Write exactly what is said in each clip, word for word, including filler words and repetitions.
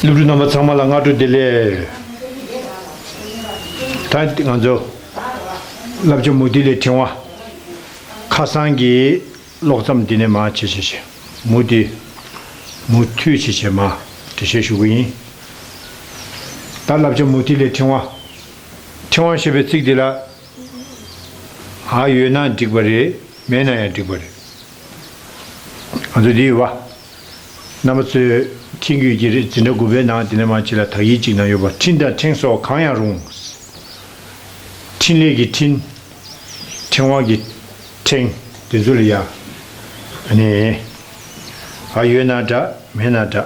སློབ་ཕྲུག་རྣམ་པ་ཚང་མ་ལ་སྔ་དྲོ་བདེ་ལེགས། ད་ང་ཚོ་བསླབ་བྱ་མུ་ཏིག་ལས་ཕྲེང་བ་ཁ་སང་གི་ཀློག་མཚམས་འདི་ནས་མར་བྱེད་བྱེད་བྱེད། མུ་ཏིག་མུ་མཐུད་བྱེད་བྱེད་མར་འགྲེལ་བཤད་ཞུ་གི་ཡིན། ད་བསླབ་བྱ་མུ་ཏིག་ལས་ཕྲེང་བ། ཕྲེང་བ་ཞེས་པའི་ཚིག་འདི་ལ། ཨ་ཡོད་ན་འགྲིག་པ་རེད། མེད་ན་ཡང་འགྲིག་པ་རེད། ང་ཚོ་འདི་ཡོད་པ། རྣམ་པ་ཚོས་མཁྱེན་དགོས་ཀྱི་རེད། འཛིན་གྲྭ་དགུ་པའི་ནང་འདི་ནས་མར་ཅིག་ལ་དག་ཡིག་ཅིག་ནང་ཡོད་པ། འཕྲིན་དང་ཕྲེང་སོགས་གང་ཡང་རུང་། འཕྲིན་ལས་ཀྱི་འཕྲིན། ཕྲེང་བ་གི་ཕྲེང་། དེ་ཚོ་ལ་ཡ། ཨ་ནི། ཨ་ཡོད་ན་འདྲ། མེད་ན་འདྲ།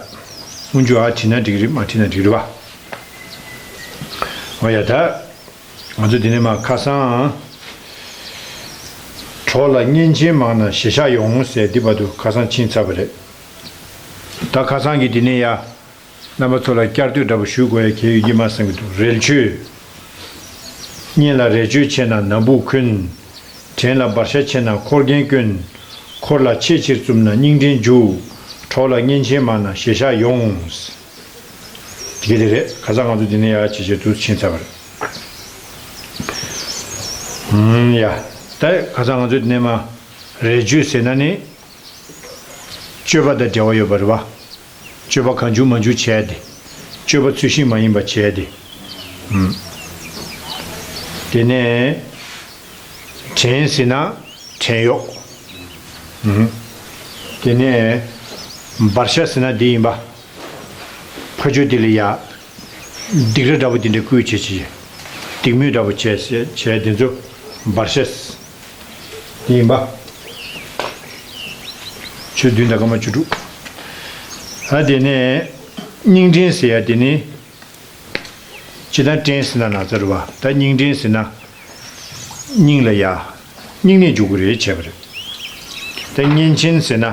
སྔོན་འཇུག་ཨ་བྲིས་ན་འགྲིག་རེད། མ་བྲིས་ན་འགྲིག་རེད་པ། འོ་ཡ་ད། ང་ཚོ་འདི་ནས་མར་ཁ་སང་། གྲོགས་ལ་བརྙས་ཆེན་མང་ན་ཞེ་ཤག་ཡོང་ཟེར་འདི་བར་དུ་ཁ་སང་ཕྱིན་ཚར་བ་རེད། ད་ཁ་སང་གི་འདི་ནས་ཡ། རྣམ་པ་ཚོ་ལ་བསྐྱར་ཟློས་འདྲ་པོ་ཞུ་དགོས་ཡ་གལ་ཡོད་ཀྱི་མ་བསམ་གྱི་འདུག་རལ་གཅོད། བརྙས་ལ་རལ་གཅོད་ཆེ་ན་ནམ་བུ་འཁོན། བྲན་ལ་འབར་ཤ་ཆེ་ན་འཁོར་རྒྱན་སྐྱོན། འཁོར་ལ་ཆེས་ཆེར་བཙུམ་ན་སྙིང་བྲན་འཇུ། གྲོགས་ལ་བརྙས་ཆེན་མང་ན་ཞེ་ཤག་ཡོང་། དེ་ག་དེ་རེད། ཁ་སང་ང་ཚོ་འདི་ནས་ཡར་ཇེ་ཆེར་དུ་ཕྱིན་ཚར་བ་རེད། ཧུམ་ཡ། ད་ཁ་སང་ང་ཚོ་འདི་ནས་མར་རལ་གཅོད་ཟེར་ན་ནི། སྤྱོད་པ་དང་འབྲེལ་བ་ཡོད་པ་རེད་པ། སྤྱོད་པ་གང་བྱུང་མང་བྱུང་བྱས་ཏེ། སྤྱོད་པ་ཚུལ་བཞིན་མ་ཡིན་པ་བྱས་ཏེ། ཧུམ། དེ་ནས། བྲན་ཟེར་ན་བྲན་གཡོག་ཧུམ། དེ་ནས་འབར་ཤ་ཟེར་ན་འདི་ཡིན་པ། ཕ་ཆོས་དེ་ལ་ཡ། སྡིགས་ར་འདྲ་པོ་དེ་འདྲ་བསྐུལ་བྱེད་བྱེད། སྡིགས་དམོད་འདྲ་པོ་བྱས་བྱས་དེ་ཚོ་འབར་ཤ་དེ་ཡིན་པ། ཆོས་བདུན་དང་སྐར་མ་བཅུ་དྲུག་ཨ་དེ་ནས་སྙིང་བྲན་ཟེར་ཡ་དེ་ནི། སྤྱིར་བཏང་བྲན་ཟེར་ན་ན་ཚ་རེད་པ། ད་སྙིང་བྲན་ཟེར་ན། སྙིང་ལ་ཡ། སྙིང་ནད་འཇུག་གི་རེད་བྱས་པ་རེད། ད་བརྙས་ཆེན་ཟེར་ན།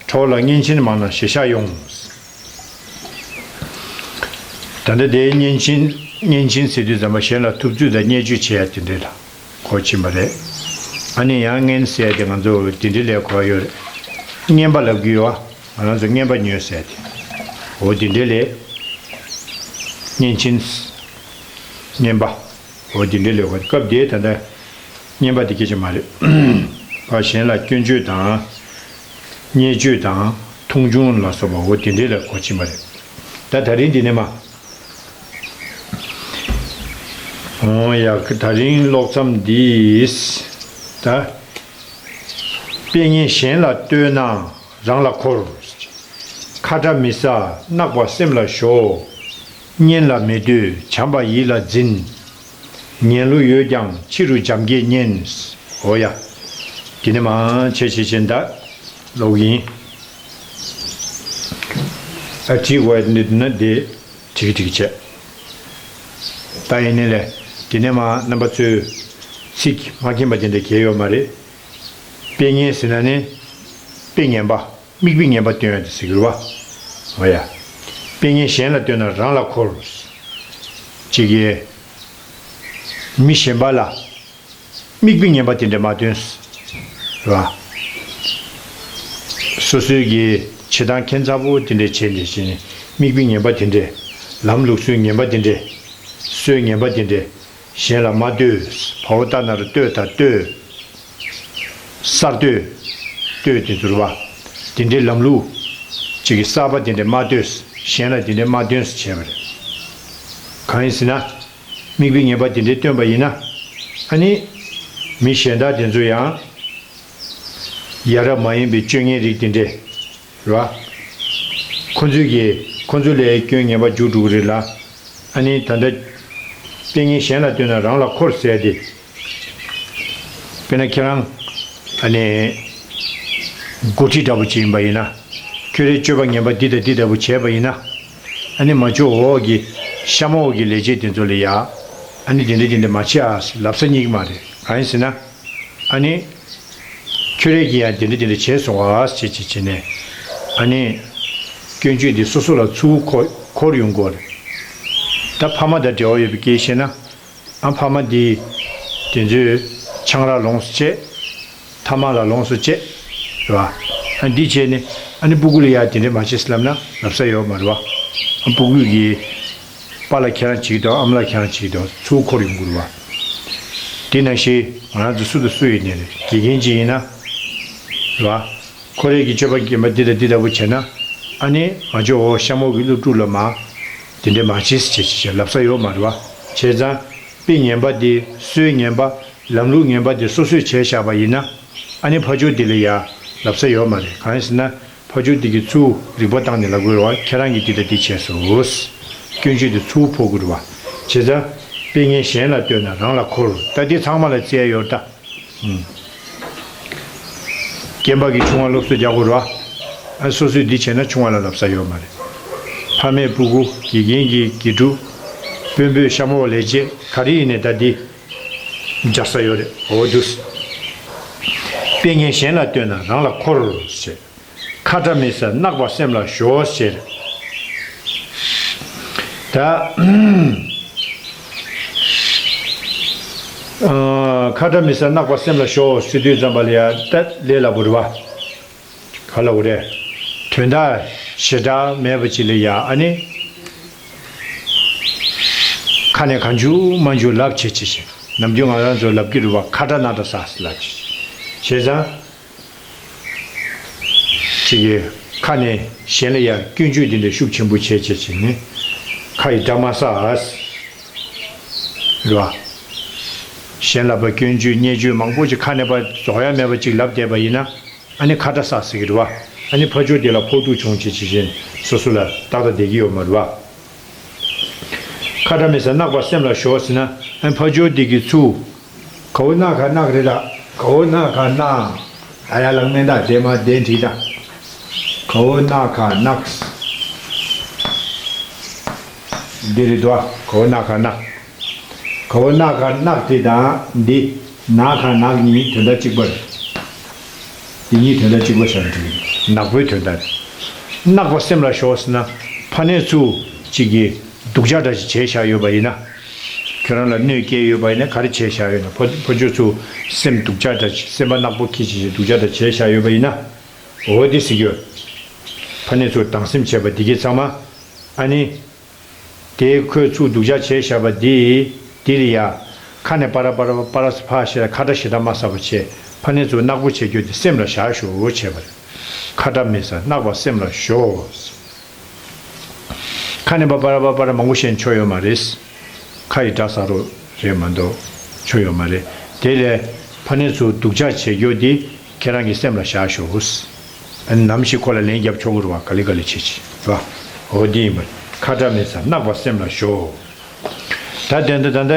གྲོགས་ལ་བརྙས་ཆེན་མང་ན་ཞེ་ཤག་ཡོང་། ད་ལྟ་དེའི་བརྙས་ཆེན། བརྙས་ཆེན་ཟེར་དུས་ཙམ་པ་གཞན་ལ་ཐུབ་ཚོད་དང་བརྙས་བཅོས་བྱེད་ཡ་དེ་འདྲས་ལ་གོ་ཕྱིན་པ་རེད། ཨ་ནི་ཡང་བརྙས་ཟེར་ཡ་དེ་ང་ཚོ་དེ་འདྲས་ལས་གོ་ཡ་ཡོད་རེད། རྔན་པ་ལབ་ཀྱི་ཡོད་ཨ། ང་རང་ཚོ་རྔན་པ་ཉོས་ཟེར་ཡ་དེ། འོ་དེ་འདྲས་ལས། བརྙས་ཆེན། རྔན་པ། འོ་དེ་འདྲས་ལས་གོ། སྐབས་དེའི་ད་ལྟ། རྔན་པ་དེ་སྐད་ཆ་མ་རེད། ཕར་གཞན་ལ་སྐྱོན་བརྗོད་དང་། བརྙས་བཅོས་དང་མཐོང་ཆུང་ལ་སོགས་པ་འོ་དེ་འདྲས་ལ་གོ་ཕྱིན་པ་རེད། ད་ད་རིང་འདི་ནས་མར། འོ་ཡ། ད་རིང་ཀློག་མཚམས་འདི། ད། དཔེ་ངན་གཞན་ལ་བསྟོད་ན་རང་ལ་འཁོར། ཁ་དགྲ་མི་ཟ་གནག་པ་སེམས་ལ་ཞོག་གཉེན་ལ་མི་བསྟོད་བྱམས་པ་ཡིད་ལ་འཛིན། ངན་བློ་ཡོད་ཀྱང་ཕྱི་རུ་བྱམས་སྐྱེས་གཉེན། འོ་ཡ། དེ་ནས་མར་བྱས་བྱས་བྱས་ད་ཀློག་གི་ཡིན། ཨ་བྲིས་དགོས་ཡ་འདི་ན་དེ་བྲིས་བྲིས་བྱས། ད་ཡིན་ནའི་ལས་དེ་ནས་མར་རྣམ་པ་ཚོས་ཚིག་མ་མཁྱེན་པ་དེ་འདྲ་གང་ཡང་ཡོད་མ་རེད། དཔེ་ངན་ཟེར་ན་ནི་དཔེ་ངན་པ། མིག་དཔེ་ངན་པ་སྟོན་ཡ་དེ་ཟེར་གྱི་རེད་པ། འོ་ཡ། དཔེ་ངན་གཞན་ལ་སྟོན་ན་རང་ལ་འཁོར། གཅིག་གིས་མི་གཞན་པ་ལ་མིག་དཔེ་ངན་པ་དེ་འདྲ་མ་སྟོན། རེད་པ། སོ་སོའི་གི་བྱེད་སྟངས་ཁྱད་མཚར་པོ་དེ་འདྲ་བྱས་ནས་བྱས་ནས་མིག་དཔེ་ངན་པ་དེ་འདྲ། ལམ་ལུགས་སྲོལ་ངན་པ་དེ་འདྲ། སྲོལ་ངན་པ་དེ་འདྲ། གཞན་ལ་མ་ལྟོས། བལ་པོ་ལྟ་ན་རུ་ལྟོས་དང་ལྟོས། གསར་གཏོད། གཏོད་དེ་ཚོ་རེད་པ། དེ་འདྲའི་ལམ་ལུགས་ཅིག་གི་གསར་པ་དེ་འདྲ་མ་ལྟོས། གཞན་ལ་དེ་འདྲ་མ་སྟོན་ཟེར་བྱས་པ་རེད། གང་ཡིན་ཟེར་ན། མིག་དཔེ་ངན་པ་དེ་འདྲ་སྟོན་པ་ཡིན་ན། ཨ་ནི། མི་གཞན་དག་དེ་ཚོ་ཡང་། ཡ་རབས་མ་ཡིན་པའི་སྤྱོད་ངན་རིགས་དེ་འདྲ། རེད་པ། ཁོ་ཚོས་ཀྱིས་ཁོ་ཚོ་ལ་སྐྱོན་ངན་པ་འཇུག་འགྲོ་གི་རེད་ལ། ཨ་ནི་ད་ལྟ། དཔེ་ངན་གཞན་ལ་སྟོན་ན་རང་ལ་འཁོར་ཟེར་ཏེ། དཔེར་ན་ཁྱེད་རང་། ཨ་ནི། འགོ་ཁྲིད་འདྲ་པོ་ཅིག་ཡིན་པ་ཡིན་ན། ཁྱོད་རའི་སྤྱོད་པ་ངན་པ་འདི་དང་འདི་འདྲ་པོ་བྱས་པ་ཡིན་ན། ཨ་ནི་མ་ལྕོགས་འོག་གི། གཤམ་འོག་གི་ལས་བྱེད་དེ་ཚོ་ལ་ཡ། ཨ་ནི་དེ་འདྲ་དེ་འདྲ་མ་བྱེད་ཨ་ཟེར་ལབ་ས་རྙེད་ཀྱི་མ་རེད། གང་ཡིན་ཟེར་ན། ཨ་ནི། ཁྱོད་རས་ཀྱིས་ཡང་དེ་འདྲ་དེ་འདྲ་བྱས་སོང་བ་ཞེས་བྱས་བྱས་ནས། ཨ་ནི། སྐྱོན་བརྗོད་འདི་སོ་སོ་ལ་ཚུར་འཁོར་འཁོར་ཡོང་གི་རེད། ད་ཕ་མ་དང་འབྲེལ་བ་ཡོད་པའི་སྐད་བཤད་ན། ཨ་ཕ་མ་འདི། དེ་ཚོས་ཆང་རག་ལོངས་སུ་སྤྱད། ཐ་མག་ལ་ལོངས་སུ་སྤྱད། རེད་པ། ཨ་འདི་བྱས་ནས་ཨ་ནི་སྤུ་གུ་ལ་ཡང་དེ་འདྲ་མ་བྱེད་ཟེར་ལབ་ན་ལབ་ས་ཡོད་མ་རེད་པ། ཕྲུ་གུ་གི་པཱ་ལགས་ཁྱེད་རང་བྱེད་ཀྱི་འདུག་ཨ་མ་ལགས་ཁྱེད་རང་བྱེད་ཀྱི་འདུག་ཚུར་འཁོར་ཡོང་གི་རེད་བ། དེ་ནང་བཞིན་ང་རང་ཚོ་སུ་དང་སུ་ཡིན་ནའི་རེད། དགེ་རྒན་ཅིག་ཡིན་ན་རེད་བ། ཁོ་རང་གི་སྤྱོད་པ་རྒན་པ་འདི་དང་འདི་ལྟ་བུ་བྱས་ན། ཨ་ནི་ང་ཚོས་འོ་ཤ་མོ་གི་སློབ་ཕྲུག་ལ་མ་དེ་འདྲ་མ་བྱེད་ཟེར་བྱས་བྱས་བྱས་ལབ་ས་ཡོད་མ་རེད་བ། བྱས་ཙང་དཔེ་ངན་པ་འདི། སྲོལ་ངན་པ། ལམ་ལུགས་ངན་པ་འདི་སོ་སོས་བྱས་བཞག་པ་ཡིན་ན། ཨ་ནི་ཕར་ཕྱོགས་འདི་ལ་ཡ་ལབ་ས་ཡོད་མ་རེད། གང་ཡིན་ཟེར་ན། ཕར་ཕྱོགས་འདི་གིས་ཚུར་རིག་པ་བཏང་ནས་ལབ་དགོས་རེད་བ། ཁྱེད་རང་གིས་འདི་དང་འདི་བྱས་སོང་། སྐྱོན་བརྗོད་དེ་ཚུར་ཕོག་གི་རེད་བ། བྱས་ཙང་། དཔེ་ངན་གཞན་ལ་བསྟོད་ན་རང་ལ་འཁོར། ད་འདི་ཚང་མ་ལ་བཙལ་ཡོད་ད། ཨུམ། རྒན་པ་གིས་ཆུང་བ་སློབ་གསོ་རྒྱག་དགོས་རེད་བ། ཨ། སོ་སོས་འདི་བྱས་ན་ཆུང་བ་ལ་ལབ་ས་ཡོད་མ་རེད། ཕ་མས་ཕྲུ་གུ། དགེ་རྒན་གྱིས་དགེ་ཕྲུག་དཔོན་པོས་ཤ་མོ་བ་ལས་བྱེད་ག་རེ་ཡིན་ནའི་ད་འདི་སྦྱར་ས་ཡོད་རེད། འོ་འདུག་དཔེ་ངན་གཞན་ལ་བསྟོད་ན་རང་ལ་འཁོར་ཞེས། ཁ་བྲལ་མེད་སར་གནག་པ་སེམས་ལ་ཞོག་ཟེར། ད། ཨ། ཁ་བྲལ་མེད་སར་གནག་པ་སེམས་ལ་ཞོག་ཟེར་དུས་ཙམ་པ་ལ་ཡ་ད་ལས་སླ་པོ་རེད་བ། ག་ལ་འོ་རེད། དོན་དག་ཞེ་དྲག་མེད་པ་ཅིག་ལ་ཡ་ཨ་ནི། ཁ་ནས་གང་བྱུང་མང་བྱུང་ལབ་བྱེད་བྱེད་བྱེད། ནམ་རྒྱུན་ང་རང་ཚོ་ལབ་ཀྱི་རེད་བ། ཁ་བྲལ་གནག་བྲལ་ས་ལབ་བྱེད་བྱེད། བྱས་ཙང་། ཅིག་གིས་ཁ་ནས་གཞན་ལ་ཡ་སྐྱོན་བརྗོད་འདི་འདྲ་ཤུགས་ཆེན་པོ་བྱས་བྱས་བྱས་ནས་ཁ་ཡི་དགྲ་མ་ཟ། རེད་བ། གཞན་ལ་ཕར་སྐྱོན་བརྗོད་བརྙས་བརྗོད་མང་པོ་ཅིག་ཁ་ནས་ཕར་རྫོགས་ཡ་མེད་པ་ཅིག་ལབ་བསྡད་པ་ཡིན་ན། ཨ་ནི་ཁ་བྲལ་ས་ཟེར་གྱི་རེད་བ། ཨ་ནི་ཕར་ཕྱོགས་དེ་ལ་ཕོག་ཐུག་བྱུང་བྱས་བྱས་བྱས་སོ་སོ་ལ་ཏག་ཏག་བསྡད་ཀྱི་ཡོད་མ་རེད་བ། ཁ་བྲལ་མེད་སར་གནག་པ་སེམས་ལ་ཞོག་ཟེར་ན། ཨ་ནི་ཕར་ཕྱོགས་དེ་གིས་ཚུར། གའོ་གནག་ག་གནག་རེད་ད། གའོ་གནག་ག་གནག་ད་ཡ་ལག་མེད་ད། དེ་མ་བདེན་བྲིས་ད། གའོ་གནག་ག་གནག་འདི་རེད་དོ། གའོ་གནག་ག་གནག་གའོ་གནག་ག་གནག་དེ་དང་འདི། ནག་ག་ནག་གཉིས་དོན་དག་གཅིག་པ་རེད། འདི་གཉིས་དོན་དག་གཅིག་པ་བྱས་ན་འགྲིག་གི་རེད། ནག་པོའི་དོན་དག་རེད། གནག་པ་སེམས་ལ་ཞོག་ཟེར་ན། ཕ་ནས་ཚུར་གཅིག་གིས་སྡུག་ཅག་འདྲ་ཞིག་བྱས་བཞག་ཡོད་པ་ཡིན་ན། ཁྱོད་རང་ལ་གནོད་སྐྱེལ་ཡོད་པ་ཡིན་ན། ག་རེ་བྱས་བཞག་ཡོད་ན། ཕ་ཕ་ཆོས་ཚུར་སེམས་སྡུག་ཅག་འདྲ་ཞིག་སེམས་པ་ནག་པོ་ཁྱི་ཞིག་སྡུག་ཅག་འདྲ་བྱས་བཞག་ཡོད་པ་ཡིན་ན། འོ་དེ་ཟེར་གྱི་ཡོད། ཕ་ནས་ཚུར་སྡང་སེམས་བྱས་པ་འདི་གས་ཚང་མ། ཨ་ནི། དེ་ཁོས་ཚུར་སྡུག་ཅག་བྱས་བཞག་པ་འདི། འདི་ལ་ཡ། ཁ་ནས་པ་ར་པ་ར་པ་ར་ཕ་ཞེས་ཁ་བྲལ་ཞེ་དྲག་མ་ཟ་བ་བྱས། ཕ་ནས་ཚུར་ནག་པོ་བྱས་རྒྱུ་དེ་སེམས་ལ་བཞག་ཞོག་བྱས་པ་རེད། ཁ་བྲལ་མེད་སར་གནག་པ་སེམས་ལ་ཞོག་ཁ་ནས་པ་པ་ར་པ་པ་ར་མང་པོ་བཤད་ཆོག་ཡོད་མ་རེད། ཁ་ཡི་སྒྲ་ཟ་རོ་རེད་མ་གཏོགས་ཆོག་ཡོད་མ་རེད། དེ་ལས་ཕ་ནས་ཚུར་སྡུག་ཅག་བྱེད་རྒྱུ་འདི་ཁྱེད་རང་གི་སེམས་ལ་བཞག་ཞོག་ཨ་ནི་ནམ་ཞིག་ཁོ་ལ་ལན་རྒྱབ་ཆོག་གི་རེད་བ། ག་ལེ་ག་ལེ་བྱེད་ཅིག་རེད་བ། འོ་འདི་ཡིན་པ། ཁ་བྲལ་མེད་སར་གནག་པ་སེམས་ལ་ཞོག་ད་དེ་འདི་ད་ལྟ་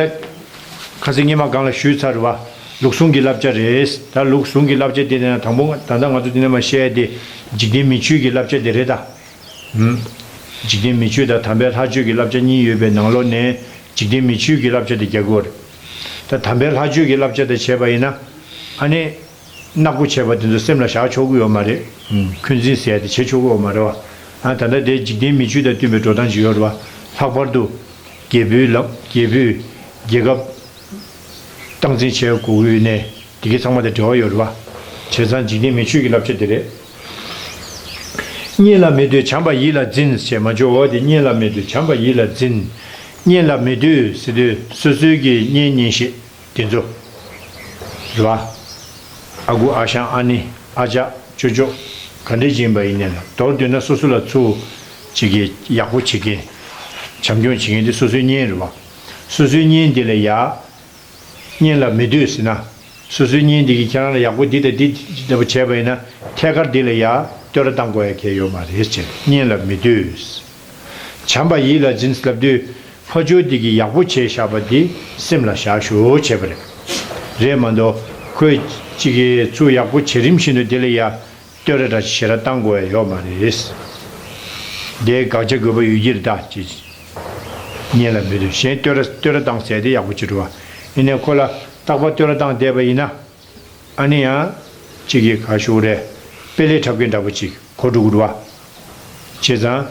ཁ་སང་ཉི་མ་སྒང་ལ་ཞུས་ཚར་རེད་བ། ལུགས་ཟུང་གི་བསླབ་བྱ་རེད། ད་ལུགས་ཟུང་གི་བསླབ་བྱ་འདི་དེ་ན་དང་པོ་ད་ལྟ་ང་ཚོ་འདི་ནས་མར་བཤད་ཡ་དེ་འཇིག་རྟེན་མིག་ཆོས་ཀྱི་བསླབ་བྱ་དེ་རེད་ད། ཧུམ། འཇིག་རྟེན་མིག་ཆོས་དང་དམ་པའི་ལྷ་ཆོས་ཀྱི་བསླབ་བྱ་གཉིས་ཡོད་པའི་ནང་ལོགས་ནས་འཇིག་རྟེན་མིག་ཆོས་ཀྱི་བསླབ་བྱ་དེ་རྒྱག་གི་ཡོད་རེད། ད་དམ་པའི་ལྷ་ཆོས་ཀྱི་བསླབ་བྱ་དེ་བྱས་པ་ཡིན་ན། ཨ་ནི། ནག་པོ་བྱས་པ་དེ་ཚོ་སེམས་ལ་བཞག་ཆོག་གི་ཡོད་མ་རེད། ཧུམ། འཁོན་འཛིན་ཟེར་ཡ་དེ་བྱེད་ཆོག་གི་ཡོད་མ་རེད་བ། ཨ་ད་ལྟ་དེ་འཇིག་རྟེན་མིག་ཆོས་དང་བསྟུན་པའི་འགྲོ་སྟངས་ཅིག་ཡོད་རེད་བ། ལྷག་པར་དུ། རྒྱལ་པོའི་ལམ། རྒྱལ་པོས་རྒྱལ་ཁབ་སྟངས་འཛིན་བྱེད་དགོས་ཀྱི་ཡོད་ནའི། དེ་གའི་ཚང་མ་དང་འབྲེལ་བ་ཡོད་རེད་བ། བྱས་ཙང་འཇིག་རྟེན་མིག་ཆོས་ཀྱི་བསླབ་བྱ་དེ་རེད། གཉེན་ལ་མི་ལྟོས་བྱམས་པ་ཡིད་ལ་འཛིན་ཞེས་མ་བརྗོད། འོ་དེ་གཉེན་ལ་མི་ལྟོས་བྱམས་པ་ཡིད་ལ་འཛིན། གཉེན་ལ་མི་ལྟོས་ཟེར་དུས་སོ་སོའི་གི་གཉེན་གཉེན་བཤད་དེ་ཚོ་རེད་བ། ཨ་ཁུ་ཨ་ཞང་ཨ་ནེ་ཨ་ཅག་ཅོ་ཅོ་ག་འདྲས་ཡིན་པ་ཡིན་ནའི་ལ། མདོར་བསྡུས་ན་སོ་སོ་ལ་ཚུར་ཅིག་གི་ཡག་པོ་བྱེད་མཁན། བྱམས་སྐྱོང་བྱེད་མཁན་དེ་སོ་སོའི་གཉེན་རེད་བ། སོ་སོའི་གཉེན་དེ་ལ་ཡ། གཉེན་ལ་མི་ལྟོས་ཟེར་ན། སོ་སོའི་གཉེན་དེ་གིས་ཁྱེད་རང་ལ་ཡག་པོ་འདི་དང་འདི་ལྟ་བུ་བྱས་པ་ཡིན་ན། ཐད་ཀར་འདི་ལ་ཡ་བསྟོད་ར་བཏང་དགོས་ཡ་གལ་ཡོད་མ་རེད་ཅེས། གཉེན་ལ་མི་ལྟོས། བྱམས་པ་ཡིད་ལ་འཛིན་ལབ་དུས། ཕ་ཇོ་འདི་གིས་ཡག་པོ་བྱས་བཞག་པ་འདི་སེམས་ལ་བཞག་ཞོག་བྱས་པ་རེད། རེད་མ་གཏོགས་ཁོས་གཅིག་གིས་ཚུར་ཡག་པོ་བྱེད་རིམ་བཞིན་དུ་འདི་ལ་ཡ། བསྟོད་ར་འདྲ་ཞེ་དྲག་བཏང་དགོས་ཡ་ཡོད་མ་རེད། དེའི་དགག་བྱ་དགོས་པ་ཡོད་ཀྱི་རེད་ད་ཅེས། གཉེན་ལ་མི་ལྟོས། གཞན་བསྟོད་ར་བསྟོད་ར་བཏང་ཟེར་དེ་ཡག་པོ་ཅིག་འགྲོ་བ། ཡིན་ནའི་ཁོ་ལ་རྟག་པར་བསྟོད་ར་བཏང་བསྡད་པ་ཡིན་ན། ཨ་ནི་ཡང་གཅིག་གིས་ག་ཞུ་རེད། དཔེ་ལས་འཁྲབ་མཁན་འདྲ་པོ་ཅིག་གོ་འགྲོ་གི་རེད་བ། བྱས་ཙང་།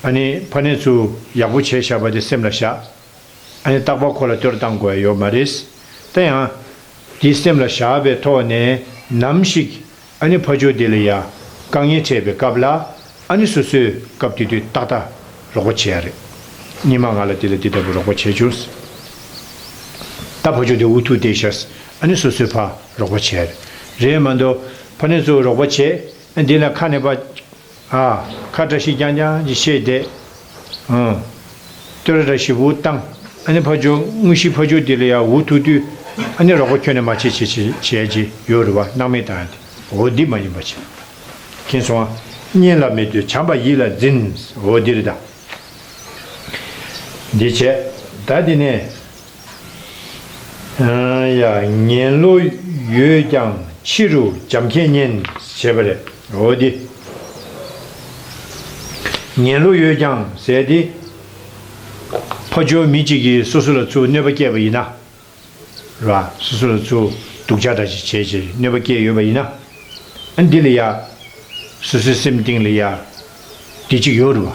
ཨ་ནི་ཕ་ནས་ཚུར་ཡག་པོ་བྱས་བཞག་པ་དེ་སེམས་ལ་བཞག་ཨ་ནི་རྟག་པར་ཁོ་ལ་བསྟོད་ར་བཏང་དགོས་ཡ་ཡོད་མ་རེད། ད་ཡང་། དེ་སེམས་ལ་བཞག་པའི་ཐོག་ནས་ནམ་ཞིག་ཨ་ནི་ཕ་ཇོ་དེ་ལ་ཡ་དཀའ་ངལ་འཕྲད་པའི་སྐབས་ལ། ཨ་ནི་སོ་སོས་སྐབས་དེ་དུས་ཏག་ཏག་ རོགས་པ་བྱེད་ཡ་རེད། སྔོན་མ་ང་ལ་དེ་ལ་དེ་ལྟ་བུ་རོགས་པ་བྱས་བྱུང་། ད་ཕ་ཆོས་དེ་འུ་ཐུག་བསྡད་ཤག་ཨ་ནི་སོ་སོའི་ཕར་རོགས་པ་བྱེད་ཡ་རེད། རེད་མ་གཏོགས་ཕ་ནས་ཚུར་རོགས་པ་བྱས། ཨ་འདི་ལ་ཁ་ནས་པ། ཨ། ཁ་བཀྲ་ཤིས་རྐྱང་རྐྱང་ཅིག་བཤད་བསྡད། ཨང་། བསྟོད་ར་འདྲ་ཞིག་འུ་བཏང་། ཨ་ནི་ཕ་ཆོས་དངོས་གཞི་ཕ་ཆོས་དེ་ལ་ཡ་འུ་ཐུག་དུས། ཨ་ནི་རོགས་པ་ཁྱོན་ནས་མ་བྱེད་བྱེད་བྱེད་བྱེད་ཀྱི་ཡོད་རེད་བ། སྣང་མེད་བཏང་ཡ་དེ། འོ་འདི་མ་ཡིན་པ་བྱེད། མཁྱེན་སོང་ཨ། གཉེན་ལ་མི་ལྟོས་བྱམས་པ་ཡིད་ལ་འཛིན། འོ་འདི་རེད་ད། འདི་བྱས། ད་འདི་ནས། ཡ། ངན་བློ་ཡོད་ཀྱང་ཕྱི་རུ་བྱམས་མཁས་གཉེན་ཞེས་པ་རེད། འོ་འདི། ངན་བློ་ཡོད་ཀྱང་ཟེར་ཏེ། ཕ་ཆོས་མི་གཅིག་གིས་སོ་སོ་ལ་ཚུར་གནོད་པ་བསྐྱལ་བ་ཡིན་ན། ར། སོ་སོ་ལ་ཚུར་སྡུག་ཅག་འདྲ་ཞིག་བྱས་བྱས་གནོད་པ་བསྐྱལ་ཡོད་པ་ཡིན་ན། ཨ་འདི་ལ་ཡ། སོ་སོའི་སེམས་གཏིང་ལ་ཡ། དེ་གཅིག་ཡོད་རེད་བ།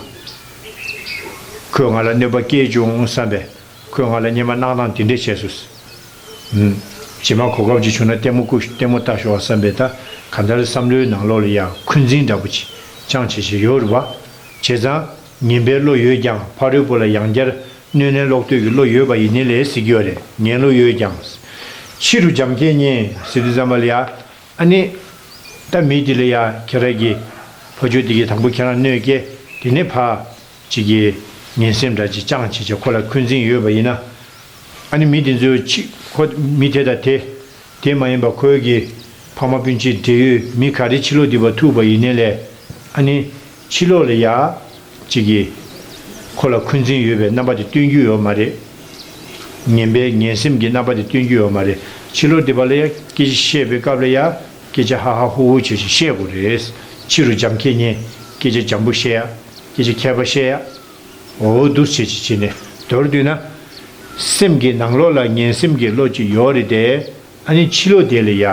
ཁོས་ང་ལ་གནོད་པ་བསྐྱལ་བྱུང་བསམ་པས། ཁོས་ང་ལ་སྔོན་མ་གནང་སྟངས་དེ་འདྲས་བྱས་སོང་། ཨུམ། རྗེས་མ་གོ་སྐབས་ཅིག་བྱུང་ན་ལྟད་མོ་སྐུ་ལྟད་མོ་ལྟ་ཤོག་བསམ་པས། ད་གང་ལྟར་བསམ་བློའི་ནང་ལོགས་ལ་ཡ་འཁོན་འཛིན་འདྲ་པོ་ཅིག་བཅངས་བྱས་བྱས་ཡོད་རེད་བ། བྱས་ཙང་། ངན་པའི་བློ་ཡོད་ཀྱང་ཕ་རོལ་པོ་ལ་ཡང་བསྐྱར་གནོད་ནས་ལོག་ལྟོས་ཀྱི་བློ་ཡོད་པ་ཡིན་ནི་ལས་ཟེར་གྱི་ཡོད་རེད། ངན་བློ་ཡོད་ཀྱང་། ཕྱི་རུ་བྱམས་མཁས་གཉེན་ཟེར་དུས་ཙམ་པ་ལ་ཡ། ཨ་ནི། ད་མི་དེ་ལ་ཡ་ཁྱེད་རང་གི་ཕ་ཆོས་དེ་གིས་དང་པོ་ཁྱེད་རང་གནོད་སྐྱེལ། དེ་ནས་ཕ་གཅིག་གིས་ངན་སེམས་འདྲ་ཅིག་བཅངས་བྱས་བྱས་ཁོ་ལ་འཁོན་འཛིན་ཡོད་པ་ཡིན་ན། ཨ་ནི་མི་དེ་ཚོའི་ཕྱི་ཁོ་མི་དེ་དང་དེ། དེ་མ་ཡིན་པ་ཁོའི་གི་ཕ་མ་སྤུན་མཆེད་འབྲེལ་ཡོད་མི་ག་རེ་ཕྱི་ལོགས་སྡིག་པ་ཐུག་པ་ཡིན་ནའི་ལས། ཨ་ནི། ཕྱི་ལོགས་ལ་ཡ། གཅིག་གིས། ཁོ་ལ་འཁོན་འཛིན་ཡོད་པའི་རྣམ་པ་དེ་སྟོན་རྒྱུ་ཡོད་མ་རེད། ངན་པའི་ངན་སེམས་ཀྱི་རྣམ་པ་དེ་སྟོན་རྒྱུ་ཡོད་མ་རེད། ཕྱི་ལོགས་སྡིག་པ་ལ་ཡ་སྐད་ཆ་བཤད་པའི་སྐབས་ལ་ཡ། སྐད་ཆ་ཧ་ཧ་ཧུ་ཧུ་བྱེད་བཞིན་བཤད་དགོས་རེད། ཕྱི་རུ་བྱམས་མཁས་གཉེན། སྐད་ཆ་འཇམ་པོ་བཤད་ཡ། སྐད་ཆ་མཁས་པ་བཤད་ཡ། འོ་འདུག་བྱེད་ཅིག་བྱས་ནས་མདོར་བསྡུས་ན། སེམས་ཀྱི་ནང་ལོགས་ལ་ངན་སེམས་ཀྱི་བློ་ཅིག་ཡོད་རེད་དེ། ཨ་ནི་ཕྱི་ལོགས་དེ་ལ་ཡ་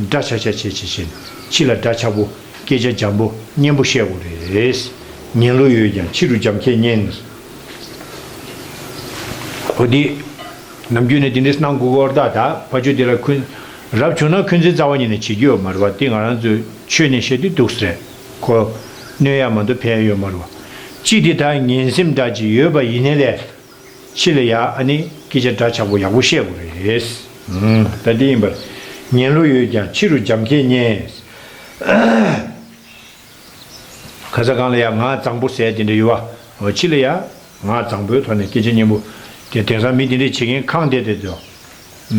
འདྲ་ཆགས་ཆགས་བྱེད་བྱེད་བྱེད། ཕྱི་ལ་འདྲ་ཆགས་པོ། སྐད་ཆ་འཇམ་པོ་སྙན་པོ་བཤད་དགོས་རེད། ངན་བློ་ཡོད་ཀྱང་ཕྱི་རུ་བྱམས་མཁས་གཉེན། འོ་འདི། ནམ་རྒྱུན་ནས་འདི་འདྲས་གནང་དགོས་ཀྱི་ཡོད་རེད་ད། ཕ་ཆོས་དེ་ལ་འཁོན། རབ་བྱུང་ན་འཁོན་འཛིན་རྩ་བ་ཉིད་ནས་བྱེད་རྒྱུ་ཡོད་མ་རེད་བ། དེ་ང་རང་ཚོའི་ཆོས་ནས་བཤད་དུས་འདུག་སེ་རེད། ཁོ། གནོད་ཡ་མ་གཏོགས་ཕན་ཡ་ཡོད་མ་རེད་བ། གཅིག་དེ་ད་ངན་སེམས་འདྲ་ཅིག་ཡོད་པ་ཡིན་ནའི་ལས། ཕྱི་ལ་ཡ་ཨ་ནི་སྐད་ཆ་འདྲ་ཆགས་པོ་ཡག་པོ་བཤད་དགོས་རེད། ཨུམ། ད་འདི་ཡིན་པར། ངན་བློ་ཡོད་ཀྱང་ཕྱི་རུ་བྱམས་མཁས་གཉེན། ཁ་ས་གང་ལ་ཡ་ངག་བཟང་པོ་ཟེར་དེ་འདྲ་ཡོད་བ། འོ་ཕྱི་ལ་ཡ་ངག་བཟང་པོའི་ཐོག་ནས་སྐད་ཆ་སྙན་པོ། དེ་དེང་སང་མི་དེ་འདྲས་བྱེད་མཁན་ཁེངས་བསྡད་དེ་དོ།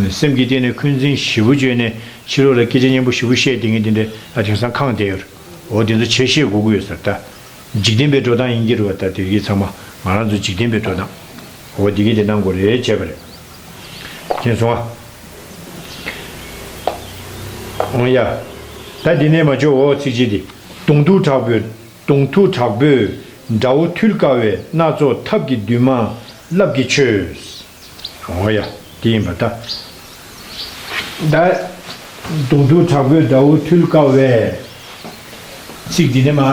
སེམས་ཀྱི་སྟེང་ནས་འཁོན་འཛིན་ཞེ་པོ་བརྗོད་ནས་ཕྱི་ལོགས་ལ་སྐད་ཆ་སྙན་པོ་ཞེ་པོ་བཤད་བསྡད་མཁན་དེ་འདྲས་ད་དེང་སང་ཁེངས་བསྡད་ཡོད་རེད། འོ་དེ་ཚོ་བྱས་ཤེས་དགོས་ཀྱི་ཡོད་ས་རེད་ད། འཇིག་རྟེན་པའི་འགྲོ་སྟངས་ཡིན་གྱི་རེད་བ། ད་དེ་གི་ཚང་མ་ང་རང་ཚོ་འཇིག་རྟེན་པའི་འགྲོ་སྟངས། འོ་དེ་གི་དེ་གནང་དགོས་རེད་བྱས་པ་རེད། མཁྱེན་སོང་ཨ། འོ་ཡ། ད་འདི་ནས་མ་ཆོག་འོ་ཚིགས་བཅད་འདི། གདོང་ཐུག་དྲག་པོས། གདོང་ཐུག་དྲག་པོས་དགྲ་བོ་ཐུལ་དཀའ་བས། སྣ་ཚོགས་ཐབས་ཀྱིས་འདུན་མ་རླབས་ཀྱིས་ཆོད། འོ་ཡ། དེ་ཡིན་པ་ད། ད། གདོང་ཐུག་དྲག་པོས་དགྲ་བོ་ཐུལ་དཀའ་བས། ཚིག་འདི་ནས་མ།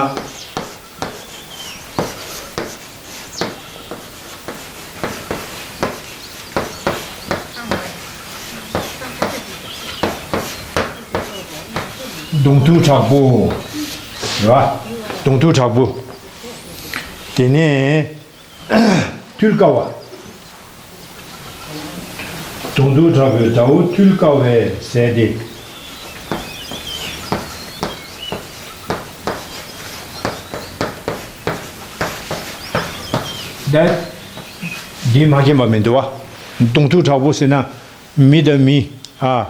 གདོང་ཐུག་དྲག་པོ། རེད་བ། གདོང་ཐུག་དྲག་པོ། དེ་ནས་ཐུལ་དཀའ་བ། གདོང་ཐུག་དྲག་པོས་དགྲ་བོ་ཐུལ་དཀའ་བས་ཟེར་ཏེ། ད། འདི་མ་མཁྱེན་པ་མི་འདུག་བ། གདོང་ཐུག་དྲག་པོ་ཟེར་ན། མི་དང་མི། ཨ།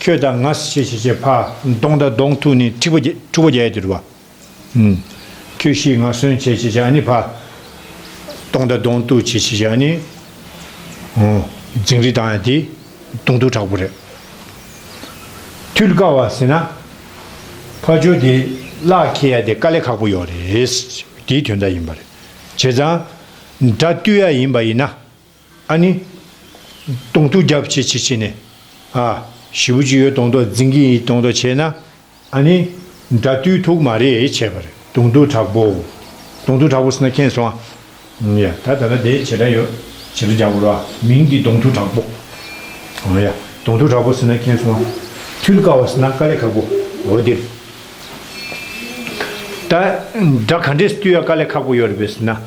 ཁྱོད་དང་ང་ཞེས་བྱས་བྱས་ཕར་གདོང་དང་གདོང་ཐུག་ནས་འཁྲུག་པ་རྒྱག་འཁྲུག་པ་རྒྱག་ཡ་དེ་རེད་བ། ཨུམ། ཁྱོད་ཤི་ང་གསོན་བྱས་བྱས་བྱས་ཨ་ནི་ཕར་གདོང་དང་གདོང་ཐུག་བྱས་བྱས་བྱས་ཨ་ནི། འོ། འཛིང་རེས་བཏང་ཡ་དེ་གདོང་ཐུག་དྲག་པོ་རེད། ཐུལ་དཀའ་བ་ཟེར་ན། ཕར་ཕྱོགས་དེ་གླགས་འཁེལ་ཡ་དེ་དཀའ་ལས་ཁག་པོ་ཡོད་རེད། དེའི་དོན་དག་ཡིན་པ་རེད། བྱས་ཙང་། དགྲ་བཏུལ་ཡ་ཡིན་པ་ཡིན་ན། ཨ་ནི། གདོང་ཐུག་རྒྱབ་བྱེད་བྱེད་བྱེད་ནས། ཨ། ཞེ་པོ་ཅིག་ཡོད་མདོག་མདོག་འཛིང་གི་ཡིན་མདོག་མདོག་བྱས་ན། ཨ་ནི། དགྲ་བཏུལ་ཐུབ་མ་རེད་བྱས་པ་རེད། གདོང་ཐུག་དྲག་པོ། གདོང་ཐུག་དྲག་པོ་ཟེར་ན་མཁྱེན་སོང་ཨ། ཡ། ད་ད་ལྟ་དེ་བྱེད་སྒྲ་ཡོད། བྱེད་སྒྲ་རྒྱག་དགོས་ར། མིང་འདི་གདོང་ཐུག་དྲག་པོ། འོ་ཡ། གདོང་ཐུག་དྲག་པོ་ཟེར་ན་མཁྱེན་སོང་ཨ། ཐུལ་དཀའ་བ་ཟེར་ན་དཀའ་ལས་ཁག་པོ། འོ་དེ། ད། དགྲ་ག་འདྲས་བཏུལ་ཡ་དཀའ་ལས་ཁག་པོ་ཡོད་རེད་པས་ཟེར་ན།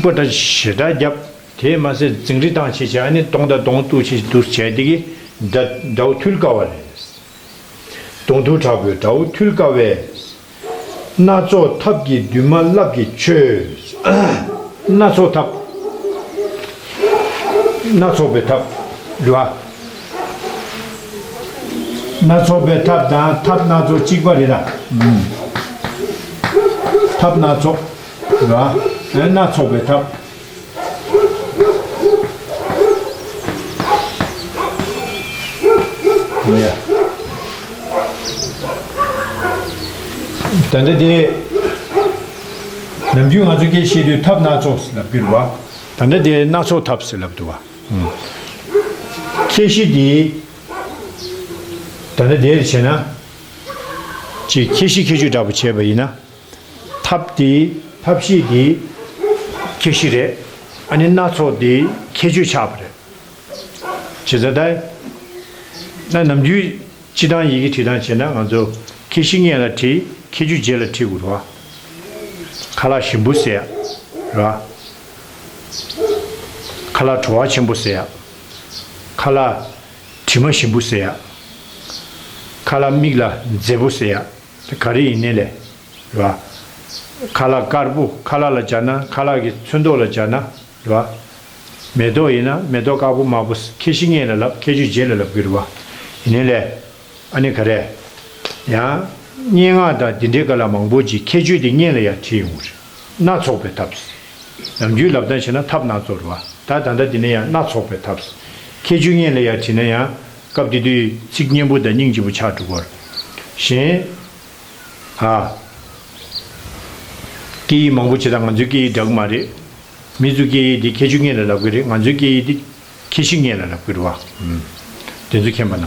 པ་འདྲ་ཞེ་དྲག་བརྒྱབ། དེས་མ་ཟད་རྫིང་རི་བཏང་བྱས་བྱས། ཨ་ནི་གདོང་དང་གདོང་གཏུག་བྱས་འདུག་བྱས་དེ་གིས་དགྲ་དགྲ་བོ་ཐུལ་དཀའ་བ་རེད། གདོང་ཐུག་དྲག་པོས་དགྲ་བོ་ཐུལ་དཀའ་བས། སྣ་ཚོགས་ཐབས་ཀྱིས་འདུན་མ་རླབས་ཀྱིས་ཆོད། སྣ་ཚོགས་ཐབས། སྣ་ཚོགས་པའི་ཐབས་རེད་བ། སྣ་ཚོགས་པའི་ཐབས་དང་ཐབས་སྣ་ཚོགས་གཅིག་པ་རེད་ད། ཐབས་སྣ་ཚོགས་རེད་བ། སྣ་ཚོགས་པའི་ཐབས། ཡ། ད་ལྟ་དེ་ནམ་རྒྱུན་ང་ཚོ་སྐད་བཤད་དུས་ཐབས་སྣ་ཚོགས་ཟེར་ལབ་ཀྱི་རེད་བ། ད་ལྟ་དེ་སྣ་ཚོགས་ཐབས་ཟེར་ལབ་འདུག་བ། ཁྱད་གཞི་དེ་ད་ལྟ་དེར་བྱས་ན། ཅིག་ཁྱད་གཞི་ཁྱད་ཆོས་འདྲ་པོ་བྱས་པ་ཡིན་ན། ཐབས་དེ་ཐབས་ཤེས་དེ་ཁྱད་གཞི་རེད། ཨ་ནི་སྣ་ཚོགས་དེ་ཁྱད་ཆོས་ཆགས་པ་རེད། བྱས་ཙང་ད། ད་ནམ་རྒྱུན་སྤྱི་བཏང་ཡི་གེ་བྲིས་སྟངས་བྱས་ན་ང་ཚོ་ཁྱད་གཞི་སྔོན་ལ་བྲིས། ཁྱད་ཆོས་རྗེས་ལ་བྲིས་དགོས་རེད་བ། ཁ་ལག་ཞིམ་པོ་ཟེར་ཡ་རེད་བ། ཁ་ལག་བྲོ་བ་ཆེན་པོ་ཟེར་ཡ། ཁ་ལག་དྲི་མ་ཞིམ་པོ་ཟེར་ཡ། ཁ་ལག་མིག་ལ་མཛེས་པོ་ཟེར་ཡ། དེ་ག་རེ་ཡིན་ནའི་ལས། རེད་བ། ཁ་ལག་དཀར་པོ། ཁ་ལག་ལ་སྦྱར་ན། ཁ་ལག་གི་ཚོན་མདོག་ལ་སྦྱར་ན། རེད་བ། མེ་ཏོག་ཡིན་ན་མེ་ཏོག་དཀར་པོ་དམར་པོ། ཁྱད་གཞི་སྔོན་ལ་ལབ། ཁྱད་ཆོས་རྗེས་ལ་ལབ་ཀྱི་རེད་བ། ཡིན་ནའི་ལས། ཨ་ནི་ག་རེ། ཡང་སྙན་ངག་དང་དེ་འདྲའི་སྐབས་ལ་མང་པོ་ཅིག་ཁྱད་ཆོས་དེ་སྔོན་ལ་ཡར་བྲིས་ཡོང་གི་རེད། སྣ་ཚོགས་པའི་ཐབས། ནམ་རྒྱུན་ལབ་སྟངས་བྱས་ན་ཐབས་སྣ་ཚོགས་རེད་བ། ད་ད་ལྟ་དེ་ནས་ཡང་སྣ་ཚོགས་པའི་ཐབས། ཁྱད་ཆོས་སྔོན་ལ་ཡར་བྲིས་ན་ཡང་སྐབས་དེ་དུས་ཚིག་སྙན་པོ་དང་སྙིང་རྗེ་པོ་ཆགས་འགྲོ་གི་རེད། གཞན། ཨ། སྐད་ཡིག་མང་པོ་བྱས་ཙང་ང་ཚོའི་སྐད་ཡིག་འདྲ་གི་མ་རེད། མི་ཚོའི་སྐད་ཡིག་འདི་ཁྱད་ཆོས་སྔོན་ལ་ལབ་ཀྱི་རེད། ང་ཚོའི་སྐད་ཡིག་འདི་ཁྱད་གཞི་སྔོན་ལ་ལབ་ཀྱི་རེད་བ། ཨུམ། དེ་ཚོ་མཁྱེན་པ་ན།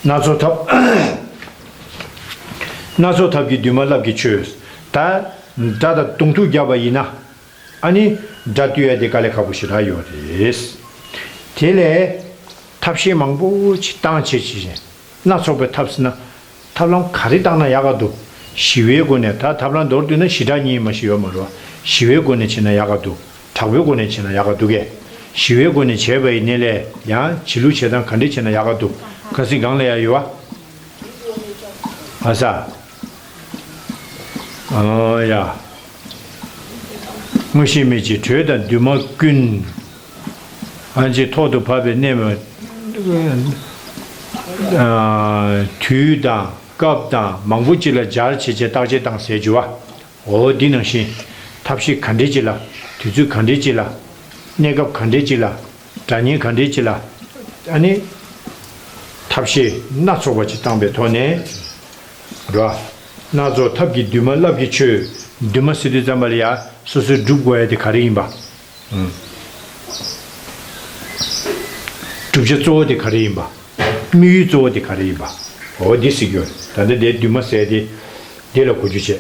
སྣ་ཚོགས་ཐབས། སྣ་ཚོགས་ཐབས་ཀྱིས་འདུན་མ་རླབས་ཀྱིས་ཆོད། ད་དགྲ་དང་གདོང་ཐུག་བརྒྱབ་པ་ཡིན་ན། ཨ་ནི་དགྲ་བཏུལ་ཡ་དེ་དཀའ་ལས་ཁག་པོ་ཞེ་དྲག་ཡོད་རེད། དེ་ལས་ཐབས་ཤེས་མང་པོ་ཅིག་བཏང་བྱས་བྱས་བྱས། སྣ་ཚོགས་པའི་ཐབས་ཟེར་ན། ཐབས་ལམ་ག་རེ་བཏང་ན་ཡག་ག་འདུག་ཞི་བའི་སྒོ་ནས། ད་ཐབས་ལམ་མདོར་བསྡུས་ན་ཞི་དྲག་གཉིས་མ་ཞིག་ཡོད་མ་རེད་བ། ཞི་བའི་སྒོ་ནས་བྱས་ན་ཡག་ག་འདུག་དྲག་པོའི་སྒོ་ནས་བྱས་ན་ཡག་ག་འདུག་གས། ཞི་བའི་སྒོ་ནས་བྱས་པ་ཡིན་ནའི་ལས་ཡང་བྱེད་ལུགས་བྱེད་སྟངས་ག་འདྲས་བྱས་ན་ཡག་ག་འདུག་ཁ་སང་སྒང་ལ་ཡ་ཡོད་བ། ཨ་ས། ཨ་ཡ། མངོན་ཤེས་མེད་ཅིང་དྲོད་དང་འདུན་མ་ཀུན། ཨ་ཅེ་ཐོག་ཏུ་བབས་པའི་གནས་མ། ཨ། དུས་དང་སྐབས་དང་མང་པོ་ཅིག་ལ་སྦྱར་བྱས་བྱས་བརྟག་དཔྱད་བཏང་ཟེར་རྒྱུ་བ། འོ་འདི་ནང་བཞིན། ཐབས་ཤེས་ག་འདྲས་ཅིག་ལ། དུས་ཚོད་ག་འདྲས་ཅིག་ལ། གནས་སྐབས་ག་འདྲས་ཅིག་ལ། སྒྲ་སྙན་ག་འདྲས་ཅིག་ལ། ཨ་ནི། ཐབས་ཤེས་སྣ་ཚོགས་པ་ཅིག་བཏང་པའི་ཐོག་ནས། ར། སྣ་ཚོགས་ཐབས་ཀྱིས་འདུན་མ་རླབས་ཀྱིས་ཆོད། འདུན་མ་ཟེར་དུས་ཙམ་པ་ལ་ཡ་སོ་སོའི་སྒྲུབ་དགོས་ཡ་དེ་ག་རེ་ཡིན་པ། ཨང་། བསྒྲུབ་བྱ་གཙོ་བོ་དེ་ག་རེ་ཡིན་པ། དམིགས་ཡུལ་གཙོ་བོ་དེ་ག་རེ་ཡིན་པ། འོ་འདི་ཟེར་རྒྱུ་རེད། ད་ལྟ་དེ་འདུན་མ་ཟེར་དེ་འདི་ལ་གོ་རྒྱུ་བྱས།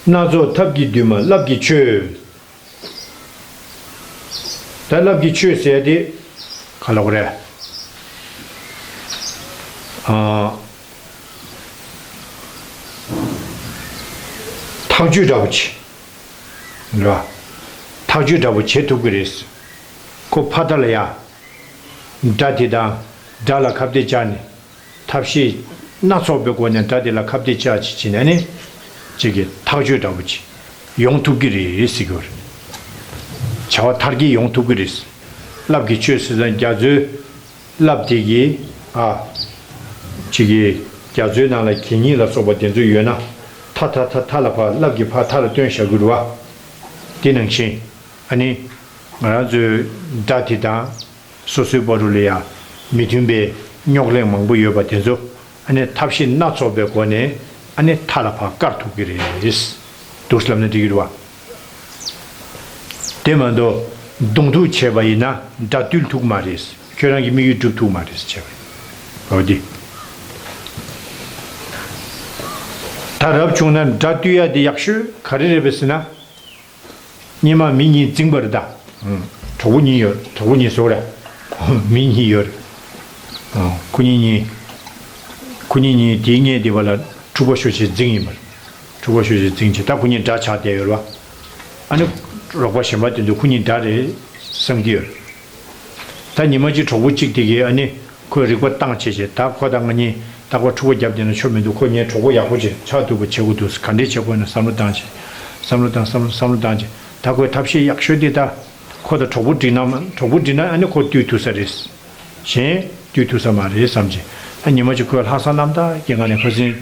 སྣ་ཚོགས་ཐབས་ཀྱིས་འདུན་མ་རླབས་ཀྱིས་ཆོད། ད་རླབས་ཀྱིས་ཆོད་ཟེར་དེ་ག་ལ་གོ་རེད། ཨ། ཐག་གཅོད་འདྲ་པོ་བྱེད། ར། ཐག་གཅོད་འདྲ་པོ་བྱེད་ཐུབ་ཀྱི་རེད། ཁོ་ཕར་ད་ལ་ཡ། དགྲ་དེ་དང་དགྲ་ལ་ཁ་གཏད་བཅག་ནས། ཐབས་ཤེས་སྣ་ཚོགས་པའི་སྒོ་ནས་དགྲ་དེ་ལ་ཁ་གཏད་བཅག་ཅིག་བྱས་ནས་ནི། གཅིག་གིས་ཐག་གཅོད་འདྲ་པོ་ཅིག་ཡོང་ཐུབ་ཀྱི་རེད་ཟེར་གྱི་ཡོད་རེད། བྱ་བ་མཐར་འཁྱོལ་ཡོང་ཐུབ་ཀྱི་རེད། རླབས་ཀྱིས་ཆོད་ཟེར་ཙང་རྒྱ་མཚོའི་རླབས་དེ་གིས་ཨ། གཅིག་གིས་རྒྱ་མཚོའི་ནང་ལ་གད་སྙིགས་ལ་སོགས་པ་དེ་ཚོ་ཡོད་ན། མཐའ་མཐའ་མཐའ་མཐའ་ལ་ཕར་རླབས་ཀྱིས་ཕར་མཐའ་ལ་བཏོན་བཞག་གི་རེད་བ། དེ་ནང་བཞིན། ཨ་ནི། ང་རང་ཚོའི་དགྲ་དེ་དང་། སོ་སོའི་བར་དུ་ལ་ཡང་མི་མཐུན་པའི་རྙོག་གླེང་མང་པོ་ཡོད་པ་དེ་ཚོ། ཨ་ནི་ཐབས་ཤེས་སྣ་ཚོགས་པའི་སྒོ་ནས་ཨ་ནི་མཐའ་ལ་ཕར་བཀར་ཐུབ་ཀྱི་རེད། འདུག་ལབ་ན་འགྲིག་གི་རེད་བ། དེ་མ་གཏོགས་གདོང་ཐུག་བྱས་པ་ཡིན་ན་དགྲ་བཏུལ་ཐུབ་མ་རེད། ཁྱོད་རང་གི་དམིགས་ཡུལ་འགྲུབ་ཐུབ་མ་རེད་བྱས་པ་ཡིན། འོ་དེ། ད་རབ་བྱུང་ན་དགྲ་བཏུལ་ཡ་དེ་ཡག་ཤོས་ག་རེ་རེད་པས་ཟེར་ན། སྔོན་མ་མི་གཉིས་འཛིང་པ་རེད་ད། ཨང་། གྲོགས་པོ་གཉིས་ཡོད། གྲོགས་པོ་གཉིས་ཟེར་རེད། མི་གཉིས་ཡོད་རེད། ཨང་། ཁོ་གཉིས་གཉིས། ཁོ་གཉིས་གཉིས་དེའི་སྔས་དེ་བ་ལ་འཁྲུག་པ་ཤོར་བྱས་འཛིང་ཡིན་པ་རེད། ཕྲུ་གུ་ཤོ་ཞིག་འཛིང་བྱས། ད་ཁོ་གཉིས་དགྲ་ཆགས་བསྡད་ཡོད་རེད་བ། ཨ་ནི་རོགས་པ་གཞན་པ་དེ་ཚོས་ཁོ་གཉིས་དགྲ་རེད་བསམ་གྱི་ཡོད་རེད། ད་ཉི་མ་གཅིག་གྲོགས་པོ་གཅིག་དེ་གིས་ཨ་ནི་ཁོས་རིག་པ་བཏང་བྱས་བྱས། ད་ཁོ་དང་ང་གཉིས་ད་ཁོ་ཕྲུ་གུ་རྒྱབ་བསྡད་ན་ཆོ་མི་འདུག་ཁོ་ངའི་གྲོགས་པོ་ཡག་པོ་བྱས་ཆགས་ཐུབ་པ་བྱེད་དགོས་འདུག་ག་འདྲས་བྱེད་དགོས་ན་བསམ་བློ་བཏང་བྱས། བསམ་བློ་བཏང་བསམ་བློ་བསམ་བློ་བཏང་བྱས། ད་ཁོས་ཐབས་ཤེས་ཡག་ཤོས་དེ་ད་ཁོ་དང་གྲོགས་པོ་འགྲིག་ན་མ་གྲོགས་པོ་འགྲིག་ན་ཨ་ནི་ཁོ་བཏུལ་ཐུབ་ས་རེད། གཞན་བཏུལ་ཐུབ་ས་མ་རེད་བསམ་བྱས། ཨ་ཉི་མ་གཅིག་ཁོས་ལྷག་བསམ་རྣམ་དག་གི་ངང་ནས་ཁ་སང་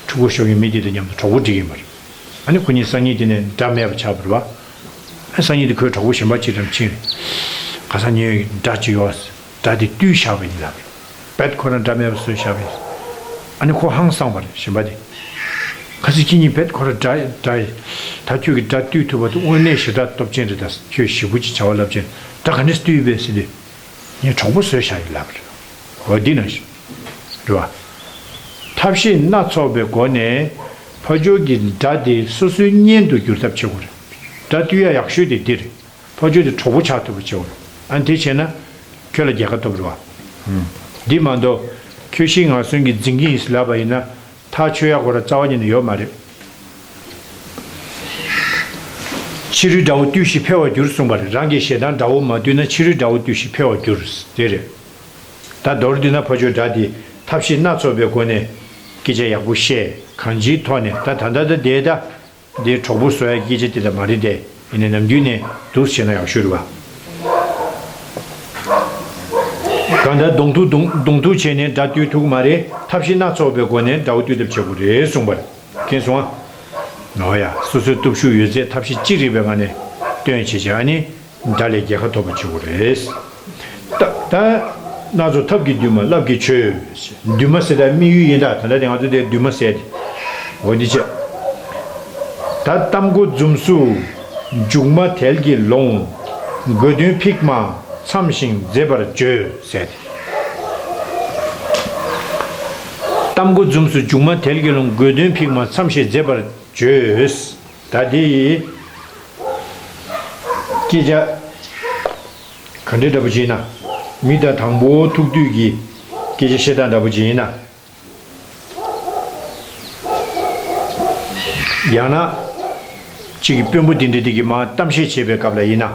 ཕྲུ་གུ་ཤོར་མཁན་མི་དེ་དང་མཉམ་དུ་གྲོགས་པོ་སྒྲིག་གིན་པ་རེད། ཨ་ནི་ཁོ་གཉིས་སང་ཉིན་དེ་ནས་དགྲ་མེད་པ་ཆགས་པ་རེད་བ། ཨ་སང་ཉིན་དེ་ཁོས་གྲོགས་པོ་གཞན་པ་གཅིག་དང་ཕྱིན་རེད། ཁ་སང་ངའི་དགྲ་གཅིག་ཡོད། དགྲ་དེ་བཏུལ་བཞག་པ་ཡིན་ལབ་རེད། རྦད་ཁོ་རང་དགྲ་མེད་པ་བཟོས་བཞག་པ་ཡིན། ཨ་ནི་ཁོ་ཧང་སངས་པ་རེད་གཞན་པ་དེ། ཁ་སང་ཁྱེད་གཉིས་རྦད་ཁོ་རང་དགྲ་དགྲ་ཡིན། ད་ཁྱོད་ཀྱིས་དགྲ་བཏུལ་ཐུབ་པ་དེ་དངོས་གནས་ཞེ་དྲག་སྟོབས་ཆེན་རེད། ད་ཁྱོད་ཞེ་པོ་ཅིག་བྱ་བ་རླབས་ཆེན། དགྲ་ག་འདྲས་བཏུལ་བས་ཟེར་དུས། ངས་གྲོགས་པོ་བཟོས་བཞག་ཡིན་ལབ་རེད། འོ་འདི་ནང་བཞིན་རེད་བ། ཐབས་ཤེས་སྣ་ཚོགས་པའི་སྒོ་ནས་ཕ་ཇོ་གི་དགྲ་དེ་སོ་སོའི་གཉེན་དུ་འགྱུར་ཐབས་བྱེད་དགོས་རེད། དགྲ་བཏུལ་ཡ་ཡག་ཤོས་དེ་འདི་རེད། ཕ་ཇོ་དེ་གྲོགས་པོ་ཆགས་ཐུབ་པ་བྱེད་དགོས་རེད། ཨ་ནི་དེ་བྱས་ན་ཁྱོད་ལ་རྒྱལ་ཁ་ཐོབ་རེད་བ། འདི་མ་གཏོགས་ཁྱོད་ཤི་ང་གསོན་གྱི་འཛིང་གི་ཡིན་ཟེར་ལབ་པ་ཡིན་ན། ཐག་ཆོད་ཡག་ཁོ་ར་རྩ་བ་ཉིད་ནས་ཡོད་མ་རེད། ཕྱི་རོལ་དགྲ་བོ་བཏུལ་ཞིང་འཕེལ་བར་འགྱུར་གསུངས་པ་རེད། རང་གི་ཞེ་སྡང་དགྲ་བོ་མ་བཏུལ་ན་ཕྱི་རོལ་དགྲ་བོ་བཏུལ་ཞིང་འཕེལ་བར་འགྱུར། དེ་རེད། ད་མདོར་བསྡུས་ན་ཕ་ཇོ་དགྲ་དེ་ཐབས་ཤེས་སྣ་ཚོགས་པའི་སྒོ་ནས་སྐད་ཆ་ཡག་པོ་བཤད། གང་ཅིའི་ཐོག་ནས་ད་ད་ད་ད་དེ་ད་དེ་གྲོགས་པོ་བཟོ་ཡ་སྐད་ཆ་དེ་ད་མ་རེད་དེ། ཡིན་ནའི་ནམ་རྒྱུན་ནས་འདུག་བྱས་ན་ཡག་ཤོས་རེད་བ། གང་ལྟར་གདོང་ཐུག་གདོང་གདོང་ཐུག་བྱས་ནས་དགྲ་བཏུལ་ཐུབ་ཀྱི་མ་རེད། ཐབས་ཤེས་སྣ་ཚོགས་པའི་སྒོ་ནས་དགྲ་བོ་བཏུལ་ཐབས་བྱེད་དགོས་རེད་གསུངས་པ་རེད། མཁྱེན་སོང་ཨ། ནོ་ཡ། སོ་སོའི་སྟོབས་ཤུགས་ཡོད་ཚད་ཐབས་ཤེས་ཅི་རིགས་པའི་ངང་ནས་སྟོན་བྱེད་ཅིང་ཨ་ནི་དགྲ་ལས་རྒྱལ་ཁ་ཐོབ་པ་བྱེད་དགོས་རེད། ད་ད་སྣ་ཚོགས་ཐབས་ཀྱིས་འདུན་མ་རླབས་ཀྱིས་ཆོད། འདུན་མ་ཟེར་ད་དམིགས་ཡུལ་ཡིན། ད་ད་ལྟ་དེ་ང་ཚོ་དེ་འདུན་མ་ཟེར་དེ། འོ་འདི་བྱས། ད་གཏམ་མགོ་འཛུམ་སུ་མཇུག་མ་དལ་གྱིས་ལོང་། དགོས་དོན་ཕིག་མ་མཚམས་ཤིང་མཛེས་པར་བརྗོད་ཟེར་ཏེ། གཏམ་མགོ་འཛུམ་སུ་མཇུག་མ་དལ་གྱིས་ལོང་། དགོས་དོན་ཕིག་མ་མཚམས་ཤིང་མཛེས་པར་བརྗོད། ད་དེ་ཡི་སྐད་ཆ་ག་འདྲ་འདྲ་པོ་ཅིག་ཡིན་ན། མི་དང་དང་པོ་ཐུག་དུས་ཀྱི་སྐད་ཆ་བཤད་སྟངས་འདྲ་པོ་ཅིག་ཡིན་ན། ཡང་ན། གཅིག་གི་དཔོན་པོ་དེ་འདྲ་དེ་གིས་མར་གཏམ་བཤད་བྱེད་པའི་སྐབས་ལ་ཡིན་ན།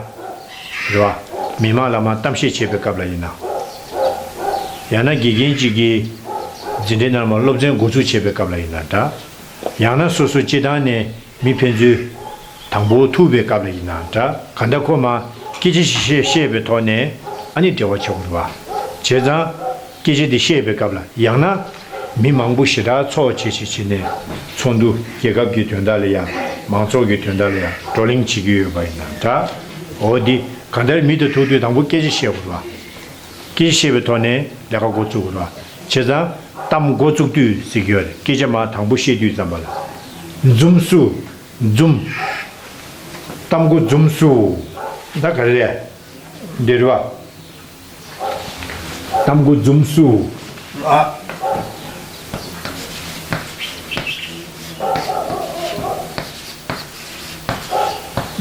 རེད་བ། མི་མང་ལ་མར་གཏམ་བཤད་བྱེད་པའི་སྐབས་ལ་ཡིན་ན། ཡང་ན་དགེ་རྒན་གཅིག་གིས་འཛིན་གྲྭའི་ནང་མར་སློབ་ཚན་འགོ་འཛུགས་བྱེད་པའི་སྐབས་ལ་ཡིན་ན་འདྲ། ཡང་ན་སོ་སོ་སྤྱི་བཏང་ནས་མི་ཕན་ཚུན་དང་པོ་ཐུག་པའི་སྐབས་ལ་ཡིན་ན་འདྲ། གང་ལྟར་ཁོ་མར་སྐད་ཆ་ཞིག་བཤད་བཤད་པའི་ཐོག་ནས་ཨ་ནི་འབྲེལ་བ་ཆགས་དགོས་རེད་བ། བྱས་ཙང་། སྐད་ཆ་འདི་བཤད་པའི་སྐབས་ལ་ཡང་ན། མི་མང་པོ་ཞེ་དྲག་ཚོགས་བྱས་བྱས་བྱས་ནས་ཚོགས་འདུ་རྒྱལ་ཁབ་ཀྱི་དོན་དག་ལ་ཡང་མང་ཚོགས་ཀྱི་དོན་དག་ལ་ཡང་བགྲོ་གླེང་བྱེད་ཀྱི་ཡོད་པ་ཡིན་ན་འདྲ། འོ་འདི་གང་ལྟར་མི་དང་ཐུག་དུས་དང་པོ་སྐད་ཆ་བཤད་དགོས་རེད་བ། སྐད་ཆ་བཤད་པའི་ཐོག་ནས་ལས་ཀ་འགོ་བཙུགས་དགོས་རེད་བ། བྱས་ཙང་གཏམ་འགོ་བཙུགས་དུས་ཟེར་གྱི་ཡོད་རེད། སྐད་ཆ་མར་དང་པོ་བཤད་དུས་ཙམ་པ་ལ། འཛུམ་སུ། འཛུམ། གཏམ་མགོ་འཛུམ་སུ། ད་ག་རེ་རེད། འདི་རེད་བ། གཏམ་མགོ་འཛུམ་སུ། ཨ།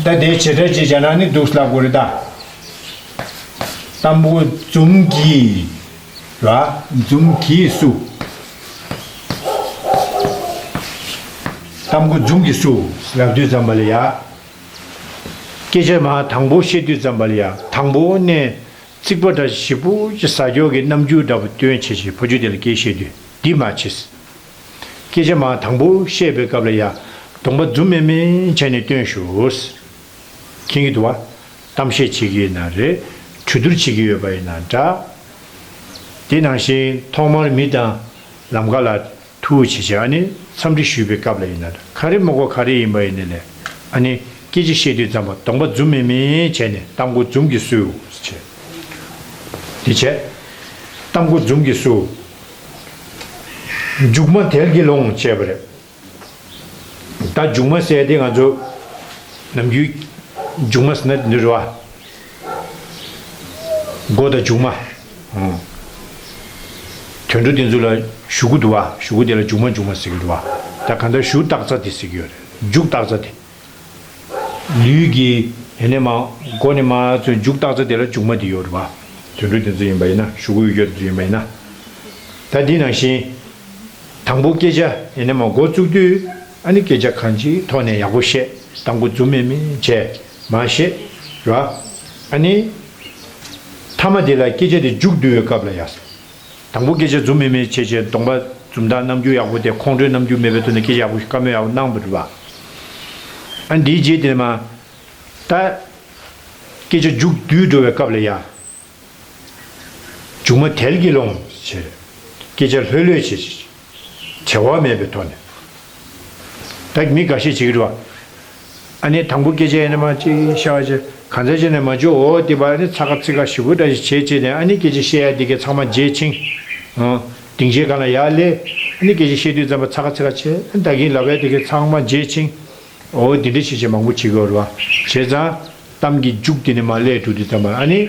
ད་དེ་བྱེད་སྒྲ་ཅིག་བྱས་ན་ནི་འདུག་ལབ་དགོས་རེད་ད། གཏམ་མགོ་འཛུམ་གྱིས། ར། འཛུམ་གྱིས་སུ། གཏམ་མགོ་འཛུམ་གྱིས་སུ་ལབ་དུས་ཙམ་པ་ལ་ཡ། སྐད་ཆ་མར་དང་པོ་བཤད་དུས་ཙམ་པ་ལ་ཡ། དང་པོ་ནས་རྩིག་པ་འདྲ་ཞིབ་པོ་ཅིག་ཟ་རྒྱུ་གི་རྣམ་འགྱུར་འདྲ་པོ་སྟོན་བྱེད་བྱེད་ཕ་ཇོ་དེ་ལ་སྐད་བཤད་དུས་འདི་མ་བྱེད། སྐད་ཆ་མར་དང་པོ་བཤད་པའི་སྐབས་ལ་ཡ། གདོང་པ་འཛུམ་མེ་མེ་བྱས་ནས་སྟོན་ཞུ། མཁྱེན་གྱི་འདུག་བ། གཏམ་བཤད་བྱེད་ཀྱི་ཡོད་ན་རེད། གྲོས་བསྡུར་བྱེད་ཀྱི་ཡོད་པ་ཡིན་ན་འདྲ། དེ་ནང་བཞིན་ཐོག་མར་མི་དང་ལམ་ཁ་ལ་ཐུག་བྱས་བྱས་ཨ་ནི་འཚམས་འདྲི་ཞུས་པའི་སྐབས་ལ་ཡིན་ན་འདྲ། ག་རེ་མོ་གོ་ག་རེ་ཡིན་པ་ཡིན་ནའི་ལས་ཨ་ནི་སྐད་ཆ་བཤད་དུས་ཙམ་པ་གདོང་པ་འཛུམ་མེ་མེ་བྱས་ནས་གཏམ་མགོ་འཛུམ་གྱིས་སུ་བྱས། དེ་བྱས། གཏམ་མགོ་འཛུམ་གྱིས་སུ། མཇུག་མ་དལ་གྱིས་ལོང་བྱས་པ་རེད། ད་མཇུག་མ་ཟེར་དེ་ང་ཚོ་ནམ་རྒྱུན་མཇུག་མ་ཟེར་ན་འདི་རེད་བ། མགོ་དང་མཇུག་མ། ཨང་། དུད་འགྲོ་དེ་ཚོ་ལ་གཞུ་གུ་འདུག་བ། གཞུ་གུ་དེ་ལ་མཇུག་མ་མཇུག་མ་ཟེར་གི་འདུག་བ། ད་གང་ལྟར་གཞུ་བཏགས་ཚད་དེ་ཟེར་གི་ཡོད་རེད། མཇུག་བཏགས་ཚད་དེ། ལུས་ཀྱི་ཡེ་ནས་མ་མགོ་ནས་མ་ཚུར་མཇུག་བཏགས་ཚད་དེ་ལ་མཇུག་མ་དེ་ཡོད་རེད་བ། དུད་འགྲོ་དེ་ཚོ་ཡིན་པ་ཡིན་ན་གཞུ་གུ་ཡོད་རྒྱུ་དེ་ཚོ་ཡིན་པ་ཡིན་ན། ད་འདི་ནང་བཞིན། དང་པོ་སྐད་ཆ་ཡེ་ནས་མ་འགོ་བཙུགས་དུས། ཨ་ནི་སྐད་ཆ་གང་ཅིའི་ཐོག་ནས་ཡག་པོ་བཤད། གཏམ་གོ་འཛུམ་མེ་མེ་བྱས་མར་བཤད་ར། ཨ་ནི་མཐའ་མ་དེ་ལ་སྐད་ཆ་དེ་མཇུག་བསྡུ་བའི་སྐབས་ལ་ཡ། དང་པོ་སྐད་ཆ་འཛུམ་མེ་མེ་བྱས་བྱས་གདོང་པ་འཛུམ་མདངས་རྣམ་འགྱུར་ཡག་པོ་དེ་ཁོང་ཁྲོའི་རྣམ་འགྱུར་མེད་པའི་ཐོག་ནས་སྐད་ཆ་ཡག་པོ་བཀའ་མོལ་ཡག་པོ་གནང་བ་རེད་པ། ཨ་འདིའི་རྗེས་དེ་མ། ད། སྐད་ཆ་མཇུག་བསྡུས་འགྲོ་བའི་སྐབས་ལ་ཡ། མཇུག་མ་དལ་གྱིས་ལོངས་ཟེར། སྐད་ཆ་ལྷོད་ལྷོད་བྱེད། བྲེལ་བ་མེད་པའི་ཐོག་ནས། ད་མི་འགའ་ཤས་བྱེད་ཀྱི་རེད་པ། ཨ་ནི་དང་པོ་སྐད་ཆ་ཡིན་ན་མ་ཅིག་བཤད་པ་བྱས་གང་ཚ་བྱས་ནས་མ་བྱོ་འོ་དེ་པ་ཨ་ནི་ཚ་ཁ་ཚིག་ཁ་ཞིབ་པོ་འདྲ་ཞིག་བྱས་བྱས་ནས་ཨ་ནི་སྐད་ཆ་བཤད་ཡ་དེ་གའི་ཚང་མ་བརྗེད་ཕྱིན། ཨང་། སྡིངས་ཆའི་སྒང་ལ་ཡར་སླེབས། ཨ་ནི་སྐད་ཆ་བཤད་དུས་ཙམ་པ་ཚ་ཁ་ཚིག་ཁ་བྱས་ཨ་ནི་ད་གིན་ལབ་ཡ་དེ་གའི་ཚང་མ་བརྗེད་ཕྱིན། འོ་འདི་འདྲ་བྱེད་བྱེད་མང་པོ་བྱེད་དགོས་རེད་པ། བྱས་ཙང་གཏམ་གྱི་མཇུག་དེ་ནས་མར་སླེབས་འགྲོ་དུས་ཙམ་པ་ཨ་ནི།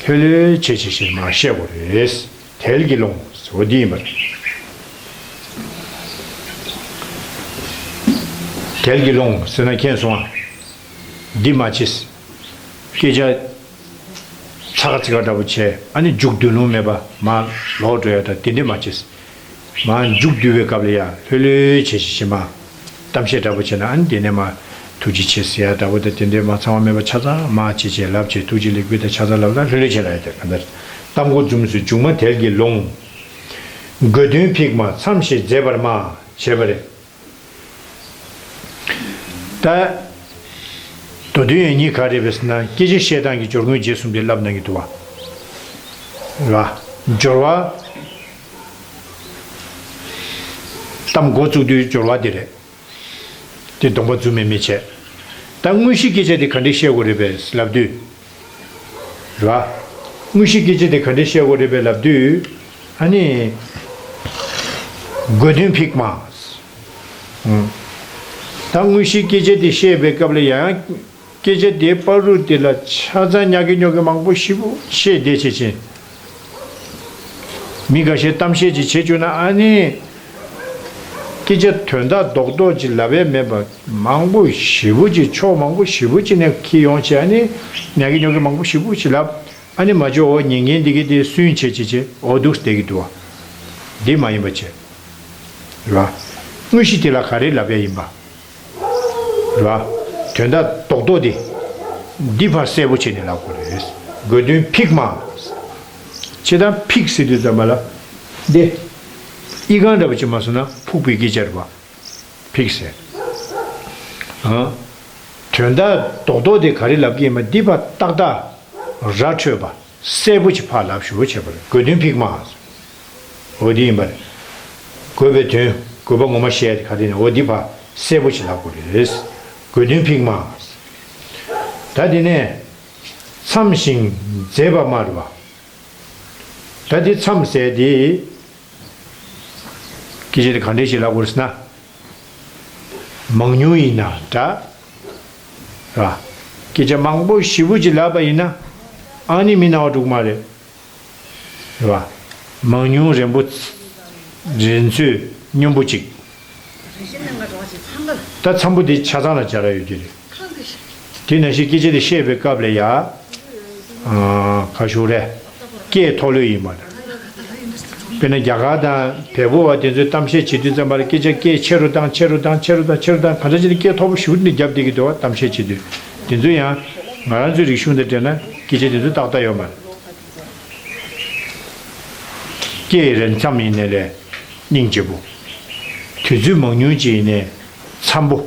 ལྷོད་ལྷོད་བྱས་བྱས་བྱས་མར་བཤད་དགོས་རེད། དལ་གྱིས་ལོངས་འོ་འདི་ཡིན་པ་རེད། དལ་གྱིས་ལོངས་ཟེར་ན་མཁྱེན་སོང་ཨ། འདི་མ་བྱེད། སྐད་ཆ་ཚ་ཁ་ཚིག་ཁ་འདྲ་པོ་བྱས་ཨ་ནི་མཇུག་བསྡུ་ལོང་མེད་པ་མར་ལོག་འགྲོ་ཡ་ད་དེ་འདྲ་མ་བྱེད། མར་མཇུག་བསྡུ་བའི་སྐབས་ལ་ཡ་ལྷོད་ལྷོད་བྱས་བྱས་བྱས་མར་གཏམ་བཤད་འདྲ་པོ་བྱས་ན་ཨ་ནི་དེ་ནས་མར་ཐུགས་རྗེ་ཆེ་ཟེར་ཡ་འདྲ་པོ་དང་དེ་འདྲའི་མར་ཚང་མ་མེད་པ་ཆ་ཚང་མར་བྱས་བྱས་ལབ་བྱས་ཐུགས་རྗེ་ལེགས་འབུལ་དང་ཆ་ཚང་ལབ་ན་ལྷོད་ལྷོད་བྱས་ལ་ཡ་དེ་ག་འདྲ། གཏམ་མགོ་འཛུམ་སུ་མཇུག་མ་དལ་གྱིས་ལོངས། དགོས་དོན་ཕིགས་མ་མཚམས་ཤིག་མཛད་པར་མ་བྱས་པ་རེད། ད། མདོ་དོན་ཡང་སྙིང་ག་རེ་རེད་ཟེར་ན་སྐད་ཆ་བཤད་སྟངས་ཀྱི་སྦྱོར་དངོས་རྗེས་གསུམ་དེ་བསླབ་གནང་གི་འདུག་བ། རེད་བ། སྦྱོར་བ། གཏམ་འགོ་བཙུགས་དུས་སྦྱོར་བ་དེ་རེད། དེ་གདོང་པ་འཛུམ་མེ་མེ་བྱས། ད་དངོས་གཞི་སྐད་ཆ་དེ་ག་འདྲས་བཤད་དགོས་རེད་པས་ལབ་དུས། རེད་བ། དངོས་གཞི་སྐད་ཆ་དེ་ག་འདྲས་བཤད་དགོས་རེད་པས་ལབ་དུས། ཨ་ནི། དགོས་དོན་ཕིགས་མ། ད་དངོས་གཞིའི་སྐད་ཆ་དེ་བཤད་པའི་སྐབས་ལ་ཡང་སྐད་ཆ་དེའི་བར་དུ་དེ་ལ་ཆ་ཚང་ཉག་གི་ཉོག་གི་མང་པོ་ཞེ་པོ་བཤད་བསྡད་བྱས་ཕྱིན། མི་འགའ་ཤས་གཏམ་བཤད་ཅིག་བྱེད་བཅུག་ན་ཨ་ནི། སྐད་ཆ་དོན་དག་རྡོག་རྡོག་ཅིག་ལབ་ཡ་མེད་པ་མང་པོ་ཞེ་པོ་ཅིག་ཕྱོགས་མང་པོ་ཞེ་པོ་ཅིག་ནས་འཁྱེར་ཡོང་བྱས་ཨ་ནི། ཉག་གི་ཉོག་གི་མང་པོ་ཞེ་པོ་ཅིག་ལབ། ཨ་ནི་མ་བྱོ་འོ་ཉན་མཁན་འདི་གི་དེ་སུན་བྱེད་བྱེད་བྱེད་འོ་འདུག་བསྡད་ཀྱི་འདུག་བ། འདི་མ་ཡིན་པ་བྱེད། རེད་བ། དངོས་གཞི་དེ་ལ་ག་རེ་ལབ་ཡ་ཡིན་པ། རེད་བ། དོན་དག་རྡོག་རྡོག་དེ། འདི་ཕར་གསལ་པོ་བྱས་ནས་ལབ་དགོས་རེད། དགོས་དོན་ཕིགས་མ། བྱེད་སྟངས་ཕིགས་ཟེར་དུས་ཙམ་པ་ལ། འདི། ཨི་ཁུང་འདྲ་པོ་ཅིག་མ་སོང་ན་ཕུག་པའི་སྐད་ཆ་རེད་བ། ཕིགས་ཟེར། ཨ། དོན་དག་རྡོག་རྡོག་དེ་ག་རེ་ལབ་ཀྱི་ཡིན་པ་འདི་ཕར་ཏག་ཏག་ར་འཕྲོད་པ་གསལ་པོ་ཅིག་ཕར་ལབ་ཞུ་བ་བྱེད་པ་རེད། དགོས་དོན་ཕིགས་མ། འོ་འདི་ཡིན་པ་རེད། དགོས་པའི་དོན་དགོས་པ་ངོ་མ་བཤད་ཡ་དེ་ག་རེ་ཡིན་ན་འོ་འདི་ཕར་གསལ་པོ་ཅིག་ལབ་དགོས་རེད། དགོས་དོན་ཕིགས་མ། ད་དེ་ནས་མཚམས་ཤིག་མཛད་པར་མ་རེད་བ། ད་དེ་མཚམས་ཟེར་དེ། སྐད་ཆ་དེ་ག་འདྲས་ཞིག་ལབ་དགོས་རེད་ཟེར་ན། མང་ཉུང་ཡིན་ན་འདྲ། ར། སྐད་ཆ་མང་པོ་ཞེ་པོ་ཅིག་ལབ་པ་ཡིན་ན། ཨ་ནི་མི་སྣང་བ་འགྲུག་མ་རེད། ར། མང་ཉུང་རན་པོ། རན་ཚོད་སྙོམས་པོ་ཅིག་ད་འཚམ་པོ་དེ་ཆ་ཚང་ལ་སྦྱར་ཡ་ཡོད་ཀྱི་རེད། དེ་ནང་བཞིན་སྐད་ཆ་དེ་བཤད་པའི་སྐབས་ལ་ཡ། ཨ། ག་ཞུ་རེད། སྐད་མཐོ་ལོས་ཡིན་པ་རེད། དཔེར་ན་རྒྱ་གར་དང་བལ་པོ་བ་དེ་ཚོས་གཏམ་བཤད་བྱེད་དུས་ཙམ་པ་ལ་སྐད་ཆ་སྐད་ཆེ་རུ་བཏང་ཆེ་རུ་བཏང་ཆེ་རུ་བཏང་ཆེ་རུ་བཏང་གང་འདྲ་བྱས་ནས་སྐད་མཐོ་པོ་ཞེ་པོ་ཅིག་ནས་བརྒྱབ་བསྡད་ཀྱི་འདུག་བ། གཏམ་བཤད་བྱེད་དུས། དེ་ཚོ་ཡང་ང་རང་ཚོའི་རིག་གཞུང་དང་འབྲེལ་ན་སྐད་ཆ་དེ་ཚོ་ཏག་ཏག་ཡོད་མ་རེད། སྐད་རན་མཚམས་ཡིན་ནའི་ལས་སྙིང་རྗེ་པོ། དུས་ཚོད་མང་ཉུང་ཅིག་ཡིན་ནའི་འཚམ་པོ།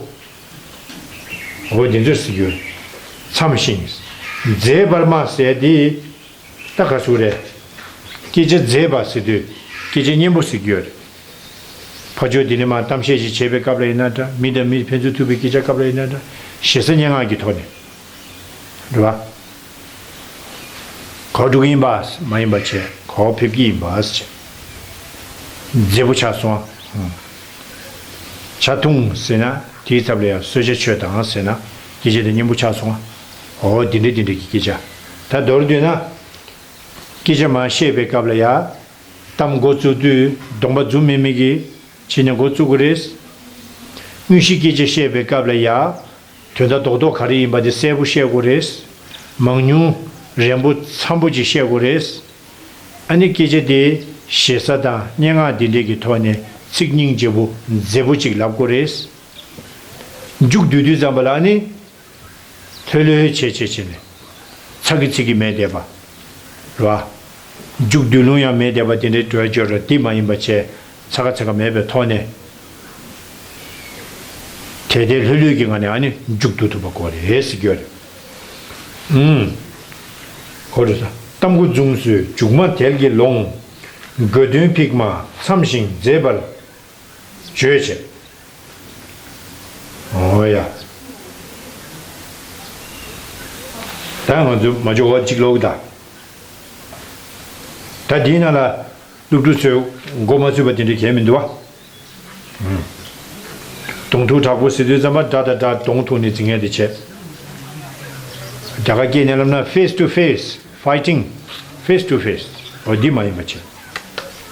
འོ་དེ་ཚོར་ཟེར་རྒྱུ། མཚམས་ཤིག་མཛད་པར་མ་ཟེར་དེ། ད་ག་ཟེར་རེད། སྐད་ཆ་མཛད་པ་ཟེར་དུས་སྐད་ཆ་སྙན་པོ་ཟེར་རྒྱུ་ཡོད་རེད། ཕར་ཕྱོགས་འདི་ནས་མར་གཏམ་བཤད་ཅིག་བྱེད་པའི་སྐབས་ལ་ཡིན་ན་འདྲ། མི་དང་མི་ཕན་ཚུན་ཐུག་པའི་སྐད་ཆ་སྐབས་ལ་ཡིན་ན་འདྲ། ཞེ་ས་སྙན་ངག་གི་ཐོག་ནས། རེད་བ། གོ་འགྲོ་གི་ཡིན་པ། མ་ཡིན་པ་བྱས་གོ་ཕེབས་ཀྱི་ཡིན་པ་བྱས། མཛེས་པོ་ཆགས་སོང་ཨ། ཇ་འཐུང་ཟེར་ན་དེའི་ཚབ་ལ་ཡང་གསོལ་ཇ་མཆོད་དང་ཟེར་ན་སྐད་ཆ་དེ་སྙན་པོ་ཆགས་སོང་ཨ། འོ་དེ་འདྲ་དེ་འདྲ་གི་སྐད་ཆ། ད་མདོར་བསྡུས་ན། སྐད་ཆ་མར་བཤད་པའི་སྐབས་ལ་ཡ། གཏམ་འགོ་བཙུགས་དུས་གདོང་པ་འཛུམ་མེ་མེ་གི་བྱས་ནས་འགོ་བཙུགས་དགོས་རེད། དངོས་གཞི་སྐད་ཆ་བཤད་པའི་སྐབས་ལ་ཡ། དོན་དག་རྡོག་རྡོག་ག་རེ་ཡིན་པ་དེ་གསལ་པོ་བཤད་དགོས་རེད། མང་ཉུང་རན་པོ་འཚམ་པོ་ཅིག་བཤད་དགོས་རེད། ཨ་ནི་སྐད་ཆ་དེ་ཞེ་ས་དང་སྙན་ངག་འདི་འདྲས་ཀྱི་ཐོག་ནས་ ཚིག་སྙིང་རྗེ་པོ་མཛེས་པོ་ཅིག་ལབ་དགོས་རེད། མཇུག་བསྡུ་དུས་ཙམ་པ་ལ་ཨ་ནི། ལྷོད་ལྷོད་བྱས་བྱས་བྱས་ནས། ཚ་གི་ཚིག་གི་མེད་བསྡད་པ། རེད་བ། མཇུག་བསྡུ་ལུང་ཡང་མེད་བསྡད་པ་དེ་འདྲའི་འགྲོ་བྱོས་ར་དེ་མ་ཡིན་པ་བྱས། ཚ་ག་ཚ་ག་མེད་པའི་ཐོག་ནས། དལ་དལ་ལྷོད་ལྷོད་ཀྱི་ངང་ནས་ཨ་ནི་མཇུག་བསྡུ་ཐུབ་པ་དགོས་རེད་ཟེར་གྱི་ཡོད་རེད། ཨུམ། ཧོ་རེད་ས། གཏམ་མགོ་འཛུམ་ཟོས་མཇུག་མ་དལ་གྱིས་ལོང་། དགོས་དོན་ཕིག་མ་འཚམས་ཤིང་མཛེས་པར་བྱོས་བྱས། ཨོ་ཡ། ད་ང་ཚོ་མ་འཇོག་བ་གཅིག་ལོག་ད། ད་འདིའི་ནང་ལ་སློབ་ཕྲུག་ཚོས་མགོ་མ་ཚོས་པ་དེ་འདྲ་གས་མི་འདུག་བ། གདོང་ཐུག་དྲག་པོ་ཟེར་དུས་ཙམ་པ་དགྲ་དང་དགྲ་གདོང་ཐུག་ནས་འཛིང་ཡས་དེ་བྱས། རྒྱ་གར་སྐད་ནས་ལབ་ན་face to face fighting, face to face. འོ་འདི་མ་ཡིན་པ་བྱས།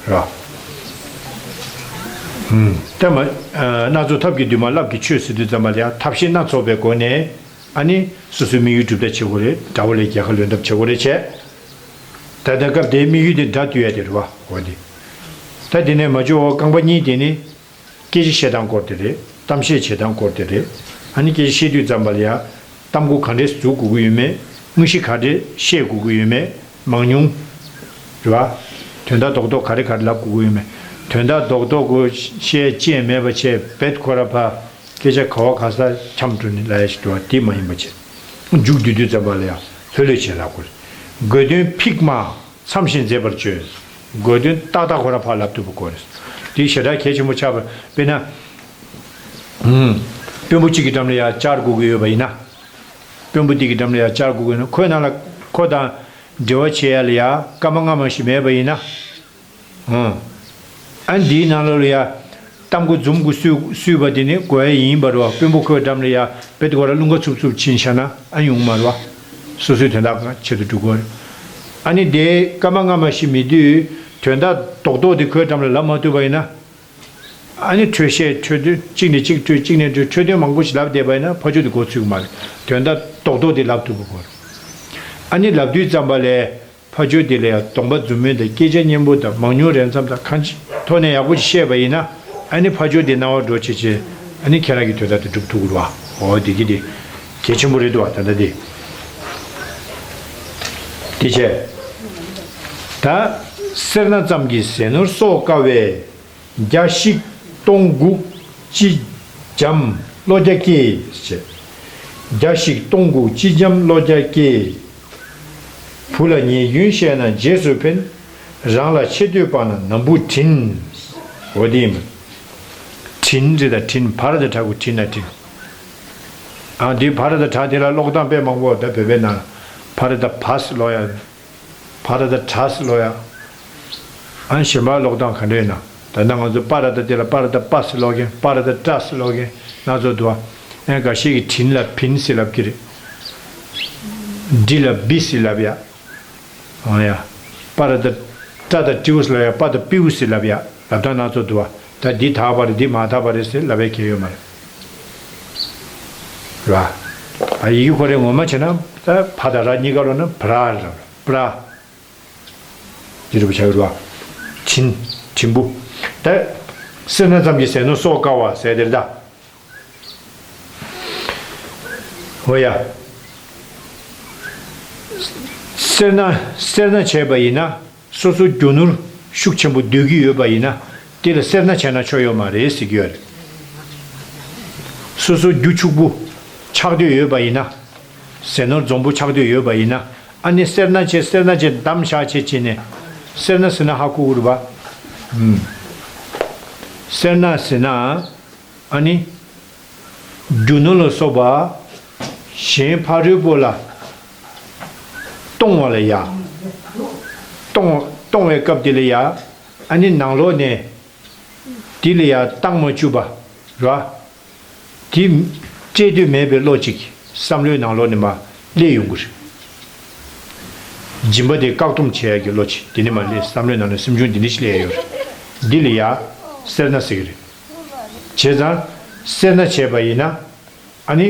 ར། ཨུམ། ད་མ། ཨ། སྣ་ཚོགས་ཐབས་ཀྱིས་འདུན་མ་རླབས་ཀྱིས་ཆོད་ཟེར་དུས་ཙམ་པ་ལ་ཡང་ཐབས་ཤེས་སྣ་ཚོགས་པའི་སྒོ་ནས་ཨ་ནི་སོ་སོའི་དམིགས་ཡུལ་འགྲུབ་ཐབས་བྱེད་དགོས་རེད། དགྲ་བོ་ལས་རྒྱལ་ཁ་ལོན་ཐབས་བྱེད་དགོས་རེད་བྱས། ད་ལྟ་སྐབས་དེའི་དམིགས་ཡུལ་དེ་དགྲ་བཏུལ་ཡ་དེ་རེད་བ། འོ་དེ། ད་དེ་ནས་མ་འཇོག་འོ་རྐང་པ་གཉིས་དེ་ནི། སྐད་ཆ་བཤད་སྟངས་སྐོར་དེ་རེད། གཏམ་བཤད་བྱེད་སྟངས་སྐོར་དེ་རེད། ཨ་ནི་སྐད་ཆ་བཤད་དུས་ཙམ་པ་ལ་ཡ། གཏམ་མགོ་ག་འདྲས་འཛུགས་དགོས་ཀྱི་ཡོད་མེད། དངོས་གཞི་ག་འདྲས་བཤད་དགོས་ཀྱི་ཡོད་མེད། མང་ཉུང་། རེད་བ། དོན་དག་རྡོག་རྡོག་ག་རེ་ག་རེ་ལབ་དགོས་ཀྱི་ཡོད་མེད། དོན་དག་རྡོག་རྡོག་གོ་བཤད་ཅེས་མེད་པ་བྱས་བེད་ཁོ་ར་ཕ། སྐད་ཆ་ག་བ་ག་ས་འཁྱམ་འགྲོ་ནི་ལ་ཡ་ཞིག་འགྲོ་བ་དེ་མ་ཡིན་པ་བྱས། མཇུག་བསྡུ་དུས་ཙམ་པ་ལ་ཡ་ལྷོད་ལྷོད་བྱས་ལབ་དགོས་རེད། དགོས་དོན་ཕིག་མ། འཚམས་ཤིང་མཛེས་པར་བྱོས། དགོས་དོན་ཏག་ཏག་ཁོ་རང་ཕར་ལབ་ཐུབ་པ་དགོས་རེད། དེ་ཞེ་དྲག་གལ་ཆེན་པོ་ཆགས་པ་དཔེར་ན། ཨུམ། དཔོན་པོ་གཅིག་གི་འགྲམ་ལ་ཡ་བཅར་དགོས་ཀྱི་ཡོད་པ་ཡིན་ན། དཔོན་པོ་དེ་གི་འགྲམ་ལ་ཡ་བཅར་དགོས་ཀྱི་ཡོད་ན་ཁོའི་ནང་ལ་ཁོ་དང་འབྲེལ་བ་བྱེད་ཡ་ལ་ཡ་སྐར་མ་ལྔ་མ་ཞིག་མེད་པ་ཡིན་ན། ཨུམ། ཨ་འདིའི་ནང་ལོགས་ལ་ཡ། གཏམ་མགོ་འཛུམ་གུ་བསུས་བསུས་པ་དེ་ནི་དགོས་ཡ་ཡིན་པ་རེད་བ། དཔོན་པོ་ཁོའི་འགྲམ་ལ་ཡ་བེད་ཁོ་ར་རླུང་ཁ་འཚུབ་འཚུབ་ཕྱིན་བཞག་ན་ཨ་ཡོང་མ་རེད་བ། སོ་སོའི་དོན་དག་གང་ཆེད་དུ་འགྲོ་དགོས་རེད། ཨ་ནི་དེ་སྐར་མ་ལྔ་མ་ཞིག་མེད་དུས་དོན་དག་རྡོག་རྡོག་དེ་ཁོའི་འགྲམ་ལ་ལབ་མ་ཐུབ་པ་ཡིན་ན། ཨ་ནི་འཕྲོས་བཤད་འཕྲོས་དོན་གཅིག་ནས་གཅིག་འཕྲོས་གཅིག་ནས་འཕྲོས་འཕྲོས་དོན་མང་པོ་ཞིག་ལབ་བསྡད་པ་ཡིན་ན་ཕར་ཕྱོགས་དེ་མགོ་ཚོས་ཀྱི་མ་རེད། དོན་དག་རྡོག་རྡོག་དེ་ལབ་ཐུབ་པ་དགོས་རེད། ཨ་ནི་ལབ་དུས་ཙམ་པ་ལས། ཕར་ཕྱོགས་དེ་ལ་ཡང་གདོང་པ་འཛུམ་མོ་དང་སྐད་ཆ་སྙན་པོ་དང་མང་ཉུང་རེ་མཚམས་དང་གང་ཅིའི་ཐོག་ནས་ཡག་པོ་ཞིག་བཤད་པ་ཡིན་ན། ཨ་ནི་ཕར་ཕྱོགས་དེ་སྣང་བ་འགྲོ་བྱེད་བྱེད། ཨ་ནི་ཁྱེད་རང་གི་དོན་དག་དེ་འགྲུབ་ཐུབ་ཀྱི་རེད་བ། འོ་དེ་གི་དེ་གལ་ཆེན་པོ་རེད་འདུག་བ། ད་ལྟ་དེ་དེ་བྱས། ད་སེར་སྣ་ཙམ་གྱིས་ཟས་ནོར་གསོག་དཀའ་བས། བརྒྱ་བཤིག་སྟོང་འགུགས་ཅི་འཇམ་བློ་རྒྱ་སྐྱེས། ཞེས། བརྒྱ་བཤིག་སྟོང་འགུགས་ཅི་འཇམ་བློ་རྒྱ་སྐྱེས། བུ་ལ་ཉེས་སྐྱོན་བཤད་ན་རྗེས་སུ་ཕན། རང་ལ་ཆེ་བསྟོད་སྤངས་ན་ནམ་བུ་དྲིན། འོ་དེ་ཡིན་པ། དྲིན་རེད་ད་དྲིན། བ་ར་བཏགས་བྲ་གུ་དྲིན་ན་དྲིན། ཨ་འདི་བ་ར་བཏགས་བྲ་དེ་ལ་ཀློག་སྟངས་དཔེ་མང་པོ་ད་བོད་པའི་ནང་བ་ར་བཏགས་བ་ཟེར་ཀློག་ཡ། བ་ར་བཏགས་བྲ་ཟེར་ཀློག་ཡ། ཨ་གཞན་པ་ཀློག་སྟངས་ག་འདྲ་ཡིན་ན། ད་ལྟ་ང་ཚོ་པ་ར་བཏགས་དེ་ལ་པ་ར་བཏགས་པ་ཟེར་ཀློག་མཁན། པ་ར་བཏགས་ཏྲ་ཟེར་ཀློག་མཁན་སྣ་ཚོགས་འདུག་ཨ། ཨ་འགའ་ཤས་ཀྱིས་དྲིན་ལ་བིན་ཟེར་ལབ་ཀྱི་རེད། འབྲི་ལ་བི་ཟེར་ལབ་ཡ། ཨ་ཡ། པ་ར་བཏགས་ཏྲ་དང་ཏྲིའུ་ཟེར་ལབ་ཡ། པ་དང་པིའུ་ཟེར་ལབ་ཡ། ལབ་སྟངས་སྣ་ཚོགས་འདུག་ཨ། ད་འདི་དག་པ་རེད། འདི་མ་དག་པ་རེད་ཟེར་ལབ་ཡ་གལ་ཡོད་མ་རེད། རེད་བ། ཨ་ཡིག་ཁོ་རེ་ངོ་མ་བྱས་ན་ད་བ་དང་ར་གཉིས་ཀ་ལོག་ན་བྲ་རེད། བྲ། དེ་རུ་བྱ་རུ་བ། དྲིན། དྲིན་བུ། ད་སེར་སྣ་ཙམ་གྱིས་ཟས་ནོར་གསོག་དཀའ་བ་ཟེར་དེར་ད། འོ་ཡ། སེར་སྣ་སེར་སྣ་བྱས་པ་ཡིན་ན་སོ་སོ་རྒྱུ་ནོར་ཤུགས་ཆེན་པོ་འདོད་ཀྱི་ཡོད་པ་ཡིན་ན་དེ་ལ་སེར་སྣ་བྱས་ན་ཆོ་ཡོད་མ་རེད་ཟེར་གྱི་ཡོད་རེད། སོ་སོ་རྒྱུ་ཕྱུག་པོ་ཆགས་འདོད་ཡོད་པ་ཡིན་ན། ཟས་ནོར་འཛོམས་པོ་ཆགས་འདོད་ཡོད་པ་ཡིན་ན། ཨ་ནི་སེར་སྣ་བྱས་སེར་སྣ་བྱས་བསྡམས་བཞག་བྱས་བྱས་ནས། སེར་སྣ་ཟེར་ན་ཧ་གོ་གི་རེད་པ། ཨུམ། སེར་སྣ་ཟེར་ན། ཨ་ནི། རྒྱུ་ནོར་ལ་སོགས་པ། གཞན་ཕ་རོལ་པོ་ལ། གཏོང་བ་ལ་ཡ། གཏོང་གཏོང་བའི་སྐབས་དེ་ལ་ཡ། ཨ་ནི་ནང་ལོགས་ནས། དེ་ལ་ཡ་བཏང་མ་བཅུག་པ། ར། དེ་སྤྲད་འདོད་མེད་པའི་བློ་གཅིག་བསམ་བློའི་ནང་ལོགས་ནས་མར་སླེབས་ཡོང་གི་རེད། སྦྱིན་པ་དེ་བཀག་སྡོམ་བྱེད་ཡག་གི་བློ་གཅིག་དེ་ནས་མར་སླེབས། བསམ་བློའི་ནང་ནས་སེམས་བྱུང་འདི་འདྲ་ཞིག་སླེབས་ཡོད་རེད། འདི་ལ་ཡ་སེར་སྣ་ཟེར་གི་རེད། བྱས་ཙང་སེར་སྣ་བྱས་པ་ཡིན་ན། ཨ་ནི།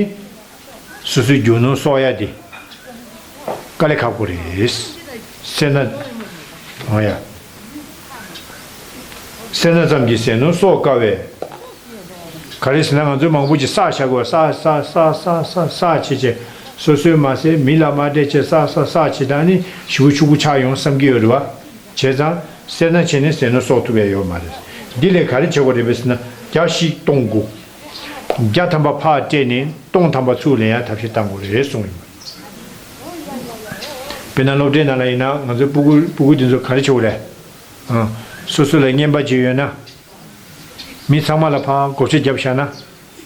སོ་སོའི་རྒྱུ་ནོར་གསོག་ཡ་དེ། དཀའ་ལས་ཁག་པོ་རེད། སེར་སྣ། འོ་ཡ། སེར་སྣ་ཙམ་གྱིས་ཟས་ནོར་གསོག་དཀའ་བས། ག་རེ་ཟེར་ན། ང་ཚོས་མང་པོ་ཅིག་བསགས་བཞག་གོ། བསགས་བསགས་བསགས་བསགས་བསགས་བྱས་བྱས། སོ་སོས་མ་ཟས་མི་ལ་མ་སྤྲད་བྱས། བསགས་བསགས་བསགས་བྱས་ད་ནི་ཞེ་པོ་ཕྱུག་པོ་ཆགས་ཡོང་བསམ་གྱི་ཡོད་རེད་བ། བྱས་ཙང་སེར་སྣ་བྱས་ནས་ཟས་ནོར་གསོག་ཐུབ་ཡ་ཡོད་མ་རེད། འདི་ལས་ག་རེ་བྱེད་དགོས་རེད་པས་ཟེར་ན། བརྒྱ་བཞི་སྟོང་དགུ། བརྒྱ་ཐམ་པ་ཕར་སྤྲད་ནས་སྟོང་ཐམ་པ་ཚུར་ལེན་ཡ་ཐབས་ཤེས་གཏང་དགོས་རེད་གསུངས་ཡོད། དཔེར་ན་སློབ་གྲྭའི་ནང་ལ་ཡིན་ན། ང་ཚོའི་སྤུ་གུ་སྤུ་གུ་འདི་ཚོ་ག་རེ་བྱེད་དགོས་རེད། ཨ། སོ་སོ་ལ་རྔན་པ་ཅིག་ཡོད་ན། མི་ཚང་མ་ལ་ཕར་བགོ་བཤའ་བརྒྱབ་བཞག་ན།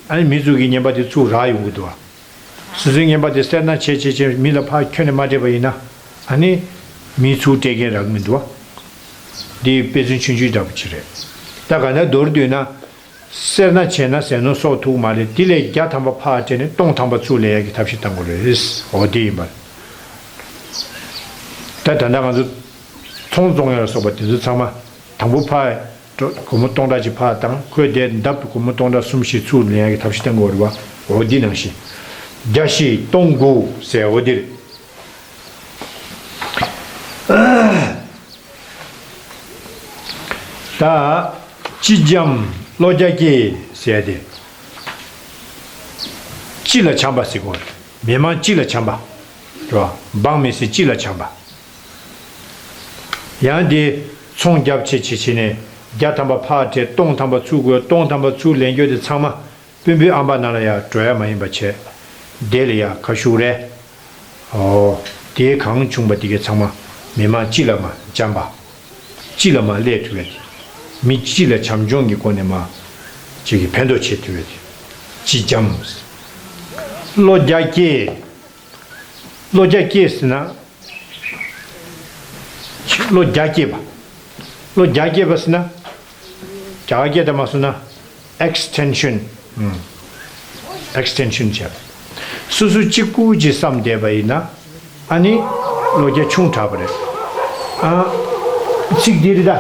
ཨ་ནི་མི་ཚོ་གི་རྔན་པ་དེ་ཚུར་རག་ཡོང་གི་འདུག་བ། སོ་སོའི་རྔན་པ་དེ་སེར་སྣ་བྱས་བྱས་བྱས་མི་ལ་ཕར་ཁྱོན་ནས་མ་སྤྲད་པ་ཡིན་ན། ཨ་ནི་མིས་ཚུར་སྤྲད་མཁན་རག་གི་མི་འདུག་བ། འདི་དཔེ་མཚོན་ཆུང་ཆུང་འདྲ་པོ་ཅིག་རེད། ད་ག་ནས་མདོར་བསྡུས་ན། སེར་སྣ་བྱས་ན་ཟས་ནོར་གསོག་ཐུབ་མ་རེད། དེ་ལས་བརྒྱ་ཐམ་པ་ཕར་སྤྲད་ནས་སྟོང་ཐམ་པ་ཚུར་ལེན་ཡག་གི་ཐབས་ཤེས་གཏང་དགོས་རེད། འོ་དེ་ཡིན་པ་རེད། ད་ད་ལྟ་ང་ཚོ་ཚོང་བཙོང་ཡ་ལ་སོགས་པ་དེ་ཚོ་ཚང་མ། དང་པོ་ཕར་སྒོར་མོ་སྟོང་ཕྲག་གཅིག་ཕར་བཏང་། ཁོས་དེ་ལྡབ་སྒོར་མོ་སྟོང་ཕྲག་གསུམ་བཞི་ཚུར་ལེན་ཡག་གི་ཐབས་ཤེས་གཏང་དགོས་རེད་བ། འོ་འདི་ནང་བཞིན། བརྒྱ་བཞི་སྟོང་དགུ་ཟེར། འོ་འདི་རེད། ད་སྤྱི་འཇམ་བློ་རྒྱ་སྐྱེད་ཟེར་ཏེ། སྤྱི་ལ་བྱམས་པ་ཟེར་གོ། མི་མང་སྤྱི་ལ་བྱམས་པ། རེད་བ། འབངས་མི་སེར་སྤྱི་ལ་བྱམས་པ། ཡང་དེ་ཚོང་རྒྱབ་བྱེད་བྱེད་བྱེད་ནས་བརྒྱ་ཐམ་པ་ཕར་སྤྲད། སྟོང་ཐམ་པ་ཚུར་བགོས། སྟོང་ཐམ་པ་ཚུར་ལེན་རྒྱུ་དེ་ཚང་མ། དཔོན་པོའི་ཨམ་པ་ནང་ལ་ཡ་འགྲོ་ཡ་མ་ཡིན་པ་བྱས། དེ་ལ་ཡ་ཁ་ཤུགས་རེད། ཨོ། དེ་གང་བྱུང་པ་དེ་གའི་ཚང་མ་མི་མང་སྤྱི་ལ་མར་བྱམས་པ། སྤྱི་ལ་མར་སླེབས་ཐུབ་ཡ་དེ། མི་སྤྱི་ལ་བྱམས་སྐྱོང་གི་སྒོ་ནས་མར་ཅིག་གི་ཕན་ཐོགས་བྱེད་ཐུབ་ཡ་དེ། སྤྱི་འཇམ། བློ་རྒྱ་སྐྱེད། བློ་རྒྱ་སྐྱེད་ཟེར་ན། བློ་རྒྱ་སྐྱེད་པ། བློ་རྒྱ་སྐྱེད་པ་ཟེར་ན། རྒྱ་སྐད་དུ་མ་སོང་ན་ཨེག་སི་ཊེན་ཤན། ཨུམ། ཨེག་སི་ཊེན་ཤན་བྱས་པ། སོ་སོ་གཅིག་པུ་ཅིག་བསམ་བསྡད་པ་ཡིན་ན། ཨ་ནི་བློ་རྒྱ་ཆུང་དྲགས་པ་རེད། ཨ། ཚིག་འདི་རེད་ད།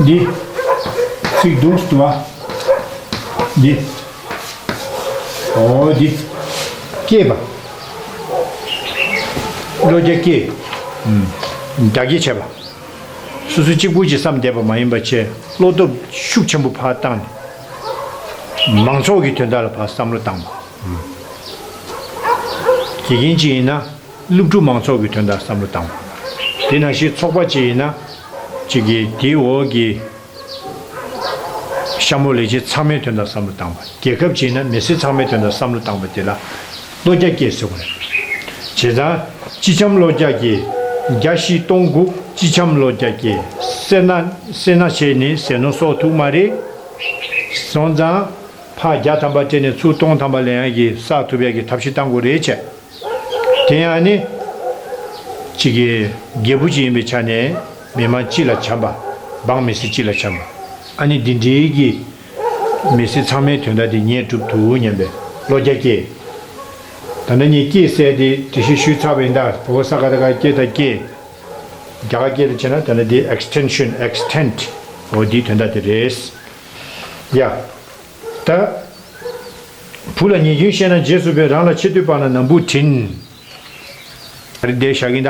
འདི། ཚིག་འདུག་སེ་འདུག་བ། འདི། འོ་འདི། སྐྱེས་པ། བློ་རྒྱ་སྐྱེས། ཨུམ། རྒྱ་སྐྱེད་བྱས་པ། སོ་སོ་གཅིག་པུ་གཅིག་བསམ་བསྡད་པ་མ་ཡིན་པ་བྱས། བློ་སྟོབས་ཤུགས་ཆེན་པོ་ཕར་བཏང་ནས། མང་ཚོགས་ཀྱི་དོན་དག་ལ་ཕར་བསམ་བློ་བཏང་བ། ཨུམ། དགེ་རྒན་ཅིག་ཡིན་ན་སློབ་ཕྲུག་མང་ཚོགས་ཀྱི་དོན་དག་བསམ་བློ་བཏང་བ། དེ་ནང་བཞིན་ཚོགས་པ་ཅིག་ཡིན་ན། ཅིག་གིས་དེའི་འོག་གི་ཤ་མོ་ལས་བྱེད་ཚང་མའི་དོན་དག་བསམ་བློ་བཏང་བ། རྒྱལ་ཁབ་ཅིག་ཡིན་ན་མི་སེར་ཚང་མའི་དོན་དག་བསམ་བློ་བཏང་བ་དེ་ལ་བློ་རྒྱ་སྐྱེད་ཟེར་བ་རེད། བྱས་ཙང་། སྤྱི་འཇམ་བློ་རྒྱ་སྐྱེད། བརྒྱ་བཞི་སྟོང་དགུ། སྤྱི་འཇམ་བློ་རྒྱ་སྐྱེད། སེར་སྣ་སེར་སྣ་བྱས་ནས་ཟས་ནོར་གསོག་ཐུབ་མ་རེད། སོང་ཙང་། ཕར་བརྒྱ་ཐམ་པ་སྤྲད་ནས་ཚུར་སྟོང་ཐམ་པ་ལེན་ཡག་གི་བསགས་ཐུབ་ཡག་གི་ཐབས་ཤེས་གཏང་དགོས་རེད་བྱས། དེ་ཡང་ནི། གཅིག་གི་རྒྱལ་པོ་གཅིག་ཡིན་པའི་ཆ་ནས་མི་མང་སྤྱི་ལ་བྱམས་པ། འབངས་མི་སེར་སྤྱི་ལ་བྱམས་པ། ཨ་ནི་འདི་འདྲའི་གི་མི་སེར་ཚང་མའི་དོན་དག་དེ་ངས་སྒྲུབ་ཐུབ་སྙམ་པའི་བློ་རྒྱ་སྐྱེད། ད་ནི་ངས་སྐྱེད་ཟེར་དེ་འགྲེལ་བཤད་ཞུས་ཚར་བ་ཡིན་ད། བོད་ས་ག་ད་ག་སྐྱེད་ད་སྐྱེད། རྒྱ་གར་སྐད་དུ་བྱས་ན་ད་ནི་དེ་ཨེག་སི་ཊེན་ཤན། ཨེག་སི་ཊེན་ཊི། འོ་དེའི་དོན་དག་དེ་རེད། ཡ། ད། བུ་ལ་ཉེས་སྐྱོན་བཤད་ན་རྗེས་སུ་དཔོག། རང་ལ་ཆེ་བསྟོད་སྤངས་ན་ནམ་བུ་དྲིན། ཨ་རི་དེ་བཞག་གིན་ད།